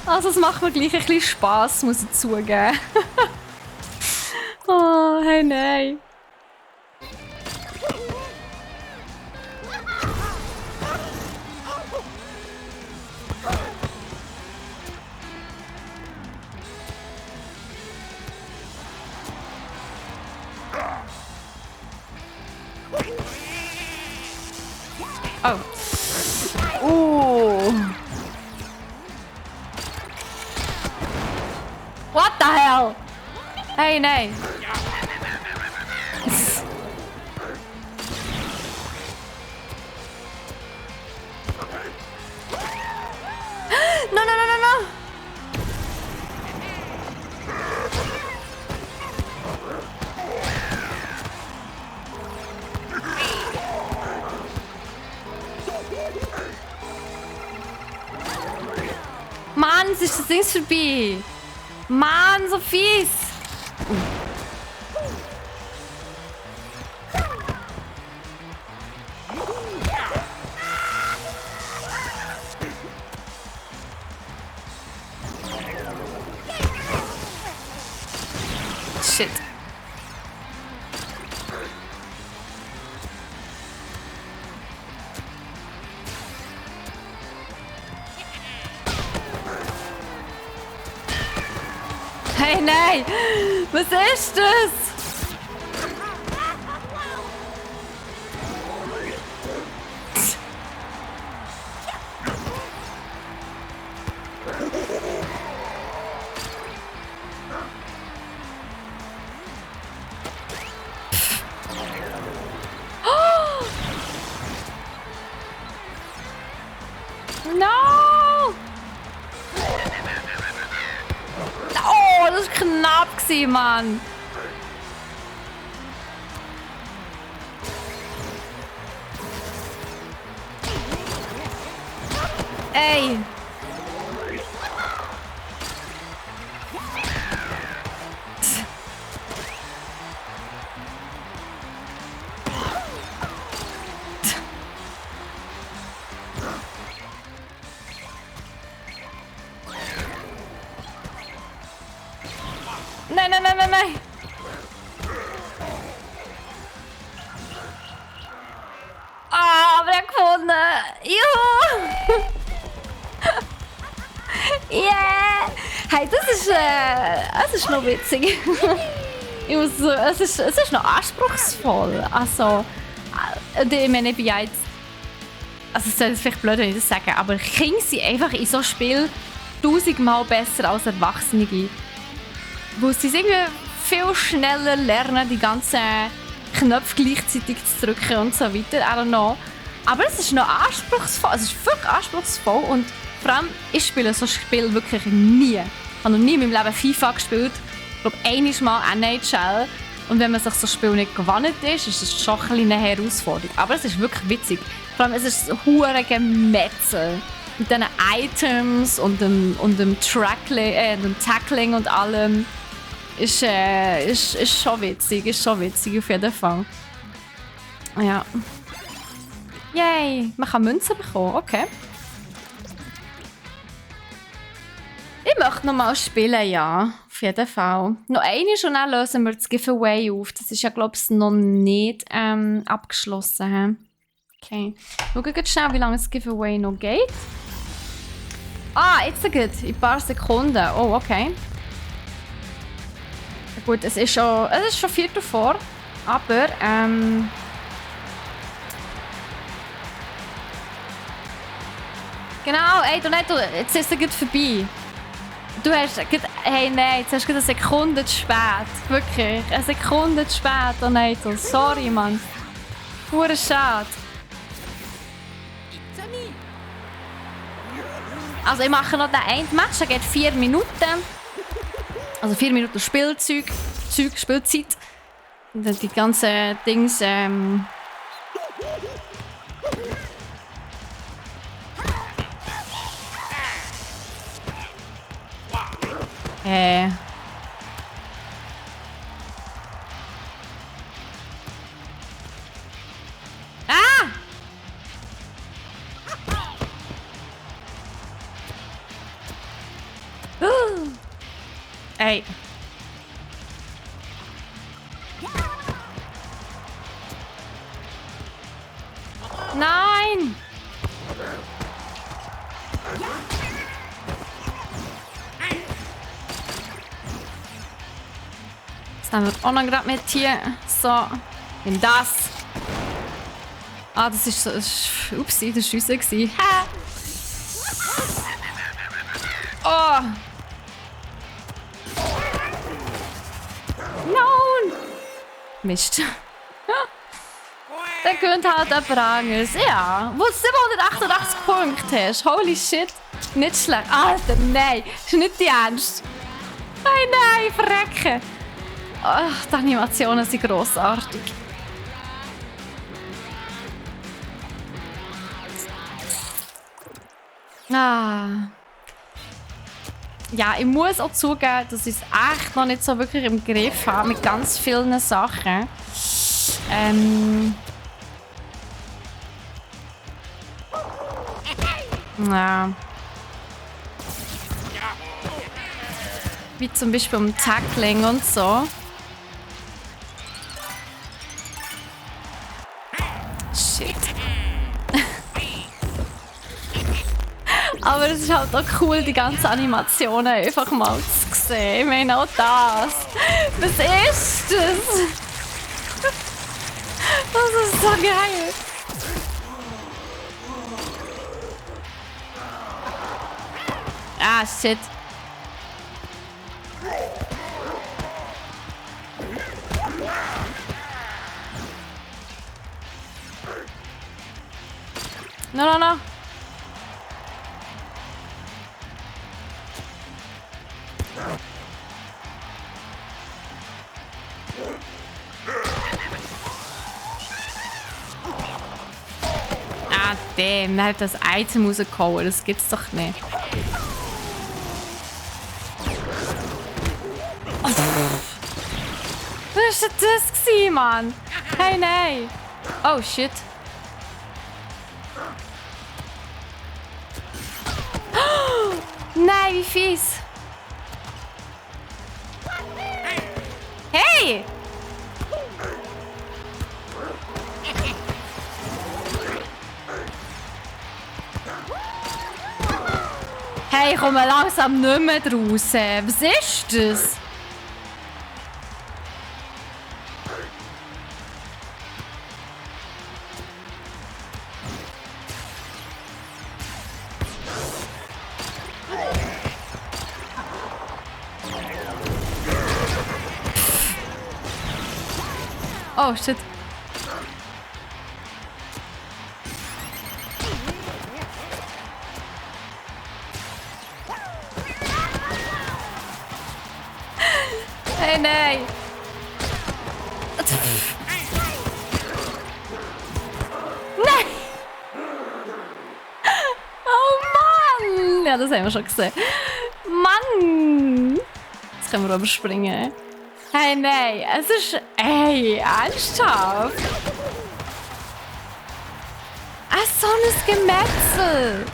Also, es macht mir gleich ein bisschen Spass, muss ich zugeben. Oh, hey, nein. Oh. What the hell? Hey, nein. No. Mann, es ist das Ding vorbei. Mann, so fies. Shit. Hey, nein! Was ist das? No! Oh, das war knapp, Mann. Ey. Nein. Ah, aber er hat gewonnen. Juhu. Yeah. Hey, das ist noch witzig. Es ist noch anspruchsvoll. Also, ich meine, ich bin ja jetzt... Also, es ist vielleicht blöd, wenn ich das sage, aber Kinder sind einfach in so Spiel 1000-mal besser als Erwachsene. Wo sie irgendwie viel schneller lernen, die ganzen Knöpfe gleichzeitig zu drücken und so weiter. I don't know. Aber es ist noch anspruchsvoll. Es ist wirklich anspruchsvoll. Und vor allem, ich spiele so Spiel wirklich nie. Ich habe noch nie in meinem Leben FIFA gespielt. Ich glaube, einmal NHL. Und wenn man sich so ein Spiel nicht gewohnt ist, ist es schon eine Herausforderung. Aber es ist wirklich witzig. Vor allem, es ist ein hure Gemetzel. Mit diesen Items und dem Tackling und allem. Ist schon witzig. Ist schon witzig auf jeden Fall. Ja. Yay! Man kann Münzen bekommen. Okay. Ich möchte noch mal spielen, ja. Auf jeden Fall. Noch eine und dann lösen wir das Giveaway auf. Das ist ja, glaube ich, noch nicht abgeschlossen. Okay. Schauen wir schnell, wie lange das Giveaway noch geht. Ah, jetzt geht in ein paar Sekunden. Oh, okay. Gut, es ist schon 4 vor. Aber, genau, ey, jetzt ist es vorbei. Du hast hey nein, jetzt hast du eine Sekunde zu spät. Wirklich, eine Sekunde zu spät. Oh nein, sorry, Mann. Pure schade. Also ich mache noch den einen Match, der geht 4 Minuten. Also 4 Minuten Spielzeit. Und dann die ganzen Dings, Ah! Ey. Nein! Jetzt haben wir auch noch gerade mit hier. So. Nimm das. Ah, das ist so. Upsi, das war Schüsse. Ha! Oh! Nein! Mist. Dann gewinnt halt jemand anderes. Ja, wo du 788 Punkte hast. Holy shit. Nicht schlecht. Alter, nein. Das ist nicht die Ernst. Nein, verrecken. Ach, die Animationen sind grossartig. Ah. Ja, ich muss auch zugeben, dass ich es echt noch nicht so wirklich im Griff habe mit ganz vielen Sachen. Ja. Wie zum Beispiel beim Tackling und so. Shit. Aber es ist halt auch cool, die ganzen Animationen einfach mal zu sehen. Ich meine auch das. Was ist das? Das ist so geil. Ah, shit. No. Ah, damn, er hat das Item rausgehauen. Das gibt's doch nicht. Was war das, Mann? Hey, nein. Oh, shit. Oh, nein, wie fies. Hey! Hey, ich komme langsam nicht mehr raus. Was ist das? Oh, shit. Hey, nein! Nein! Oh Mann! Ja, das haben wir schon gesehen. Mann! Jetzt können wir überspringen. Hey, nein! Es ist... Ey, ernsthaft? So ein Gemetzel!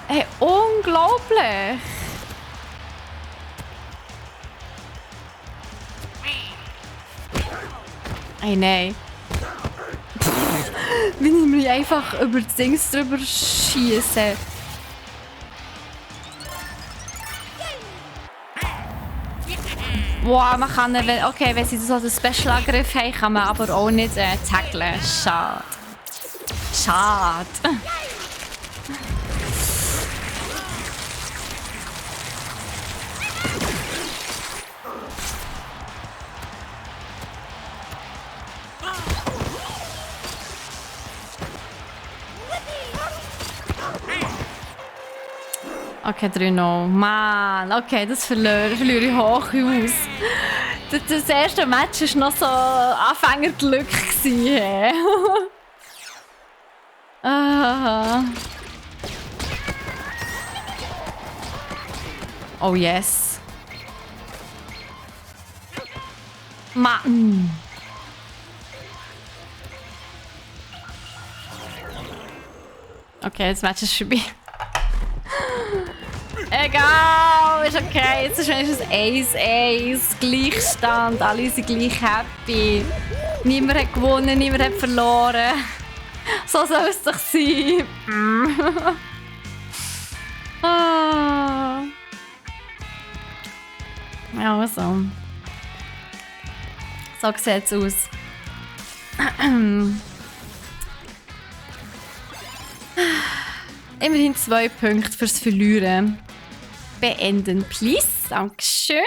Ey, unglaublich! Ey, nein. Wie ich mich einfach über das Ding drüber schieße. Wow, man kann... Okay, wenn sie so einen Special-Angriff haben, kann man aber auch nicht tackeln. Schade. Schade. Okay, 3-0. Mann, okay, das verliere ich hoch aus. Das erste Match war noch so Anfängerglück. Oh yes. Mann. Okay, das Match ist vorbei. Egal, ist okay. Jetzt ist wenigstens Ace, Gleichstand. Alle sind gleich happy. Niemand hat gewonnen, niemand hat verloren. So soll es doch sein. Also. So sieht es aus. Immerhin 2 Punkte fürs Verlieren. Beenden, please. Dankeschön.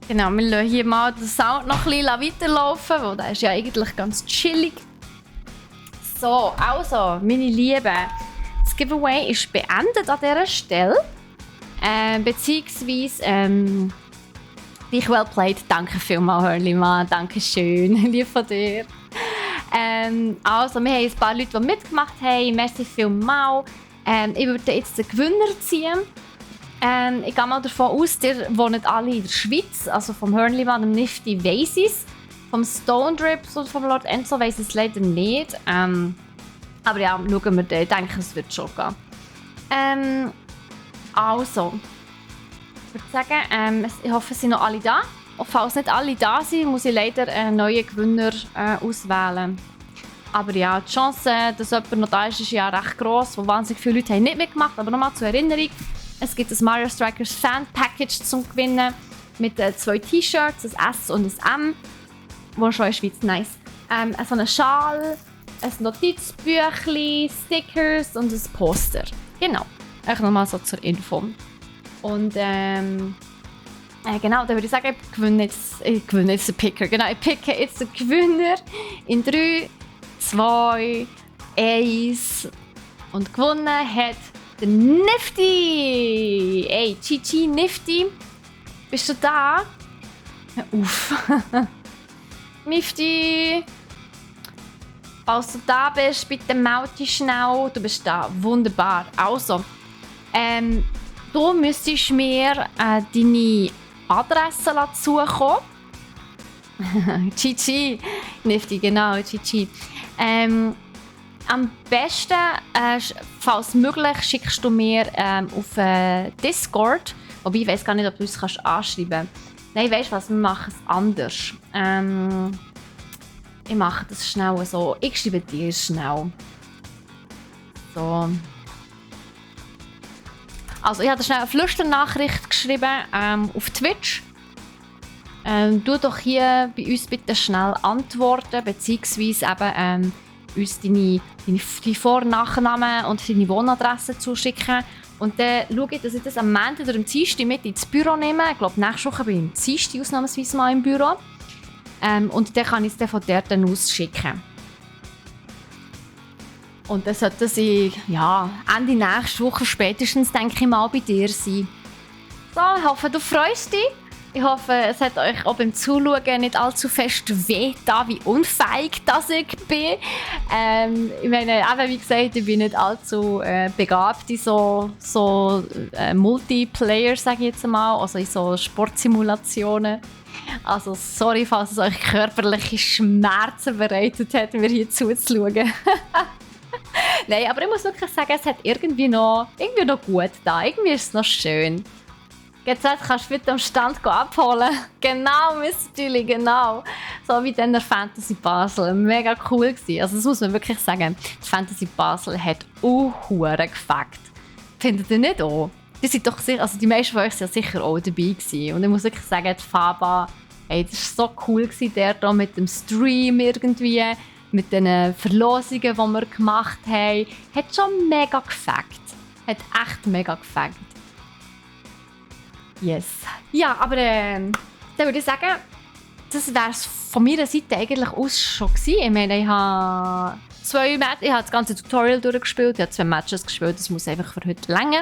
Genau, wir lassen hier mal den Sound noch ein bisschen weiterlaufen, weil der ist ja eigentlich ganz chillig. So, also, meine Lieben. Das Giveaway ist beendet an dieser Stelle. Beziehungsweise, dich well played. Danke vielmals, Hörlimann. Dankeschön. Lieb von dir. Also, wir haben ein paar Leute, die mitgemacht haben. Merci vielmals. Ich würde jetzt den Gewinner ziehen. Ich gehe mal davon aus, ihr wohnt alle in der Schweiz. Also vom Hörnlimann, dem Nifty weiss ich es. Vom Stone Drips und vom Lord Enzo weiss ich es leider nicht. Aber ja, schauen wir dann. Ich denke, es wird schon gehen. Also, ich würde sagen, ich hoffe, es sind noch alle da. Und falls nicht alle da sind, muss ich leider einen neuen Gewinner auswählen. Aber ja, die Chance, dass jemand noch da ist ja recht gross. Wo wahnsinnig viele Leute haben nicht mitgemacht. Aber nochmal zur Erinnerung. Es gibt ein Mario Strikers Fan Package zum Gewinnen. Mit 2 T-Shirts, ein S und ein M. Wo schon in der Schweiz nice. So einen Schal, ein Notizbüchlein, Stickers und ein Poster. Genau. Einfach nochmal so zur Info. Und genau, dann würde ich sagen, ich gewinne jetzt den Picker. Genau, ich picke jetzt den Gewinner in 3, 2, 1. Und gewonnen hat der Nifty! Ey, GG Nifty! Bist du da? Uff. Nifty! Falls du da bist, bitte melde dich schnell. Du bist da. Wunderbar. Also, du müsstest mir deine Adresse zukommen. GG! Nifty, genau, GG. Am besten, falls möglich, schickst du mir auf Discord. Wobei, ich weiß gar nicht, ob du uns anschreiben kannst. Nein, weißt du was? Wir machen es anders. Ich mache das schnell so. Ich schreibe dir schnell. So. Also, ich habe schnell eine Flüsternachricht geschrieben auf Twitch. Du doch hier bei uns bitte schnell antworten, beziehungsweise eben uns deine Vor- und Nachnamen und deine Wohnadresse zuschicken. Und dann schaue ich, dass ich das am Montag oder am Dienstag mit ins Büro nehme. Ich glaube, nächste Woche bin ich am Dienstag ausnahmsweise mal im Büro. Und dann kann ich es dann von dort aus schicken. Und dann sollte sie Ende nächste Woche spätestens, denke ich mal, bei dir sein. So, ich hoffe, du freust dich. Ich hoffe, es hat euch auch beim Zuschauen nicht allzu fest wehgetan, wie unfähig das ich bin. Ich meine, eben, wie gesagt, ich bin nicht allzu begabt in so Multiplayer, sage ich jetzt mal, also in so Sportsimulationen. Also sorry, falls es euch körperliche Schmerzen bereitet hat, mir hier zuzuschauen. Nein, aber ich muss wirklich sagen, es hat irgendwie noch gut da. Irgendwie ist es noch schön. Jetzt kannst du wieder am Stand abholen. Genau, Mr. Julie, genau. So wie dann der Fantasy Basel. Mega cool gewesen. Also das muss man wirklich sagen. Das Fantasy Basel hat hure gefackt. Findet ihr nicht auch? Die sind doch sicher, also die meisten von euch sind ja sicher auch dabei gewesen. Und ich muss wirklich sagen, die Faba, hey, das war so cool gewesen, der da mit dem Stream irgendwie, mit den Verlosungen, die wir gemacht haben. Hat schon mega gefackt. Hat echt mega gefackt. Yes. Ja, aber dann würde ich sagen, das wäre es von meiner Seite eigentlich aus schon gewesen. Ich meine, ich habe das ganze Tutorial durchgespielt, ich habe 2 Matches gespielt, das muss einfach für heute länger.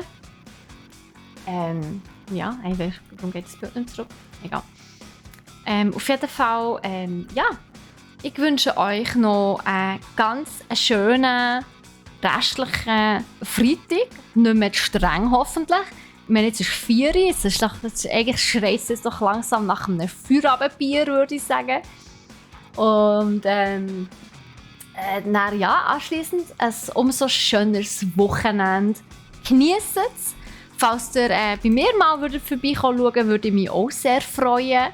Ja, eigentlich, warum geht das Bild nicht zurück? Egal. Auf jeden Fall, ich wünsche euch noch einen ganz schönen restlichen Freitag, nicht mehr streng hoffentlich. Ich meine, jetzt ist 4 Uhr, eigentlich schreit es doch langsam nach einem Feierabendbier, würde ich sagen. Und dann, anschliessend ein umso schöneres Wochenende. Genießt es. Falls ihr bei mir mal vorbeikommen würdet, würde ich mich auch sehr freuen.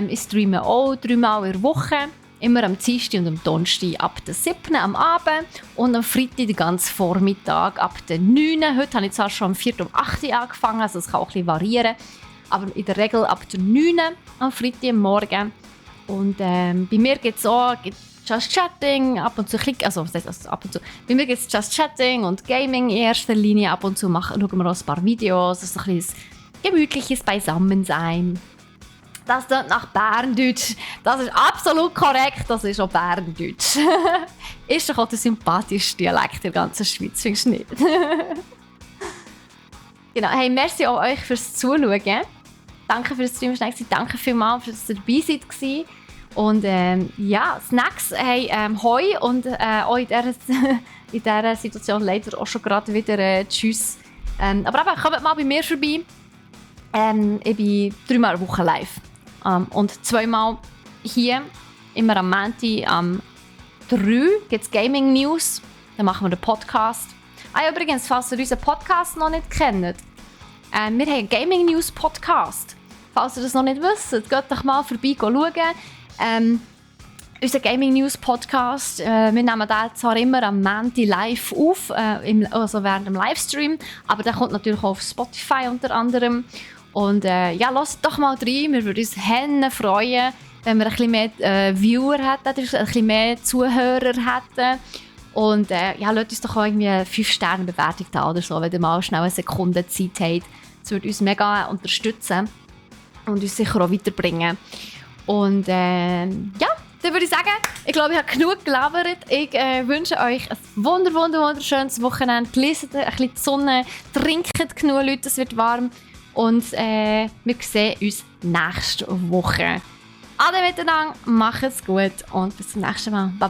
Ich streame auch 3 Mal in der Woche. Immer am Dienstag und am Donnerstag ab der 7. am Abend und am Freitag den ganzen Vormittag ab der 9. Heute habe ich zwar schon am 4. um 8 Uhr angefangen, also es kann auch ein bisschen variieren. Aber in der Regel ab der 9. am Freitag am Morgen. Und bei mir gibt es auch Just Chatting, ab und zu ab und zu. Bei mir gibt es Just Chatting und Gaming in erster Linie. Ab und zu schauen wir auch ein paar Videos, also ein bisschen gemütliches Beisammensein. Das klingt nach Berndeutsch. Das ist absolut korrekt, das ist auch Berndeutsch. Ist doch auch der sympathischste Dialekt der ganzen Schweiz, findest du nicht? Genau, hey, merci auch euch fürs Zuschauen. Danke fürs Streamen, danke vielmals, dass ihr dabei seid. Und Snacks, hey, hoi und auch in dieser Situation leider auch schon gerade wieder tschüss. Aber eben, kommt mal bei mir vorbei. Ich bin 3 Mal in der Woche live. Und 2 Mal hier, immer am Montag, am 3 gibt es Gaming News. Dann machen wir den Podcast. Übrigens, falls ihr unseren Podcast noch nicht kennt, wir haben einen Gaming News Podcast. Falls ihr das noch nicht wisst, geht doch mal vorbei schauen. Unser Gaming News Podcast, wir nehmen den zwar immer am Montag live auf, also während dem Livestream, aber der kommt natürlich auch auf Spotify unter anderem. Und lasst doch mal rein, wir würden uns freuen, wenn wir ein bisschen mehr Viewer hätten, ein bisschen mehr Zuhörer hätten. Und lasst uns doch auch irgendwie eine 5-Sterne-Bewertung da oder so, wenn ihr mal schnell eine Sekunde Zeit habt. Das würde uns mega unterstützen und uns sicher auch weiterbringen. Und dann würde ich sagen, ich glaube, ich habe genug gelabert. Ich wünsche euch ein wunderschönes Wochenende. Genießt ein bisschen die Sonne, trinkt genug, Leute, es wird warm. Und wir sehen uns nächste Woche. Ade miteinander, macht's gut und bis zum nächsten Mal. Bye.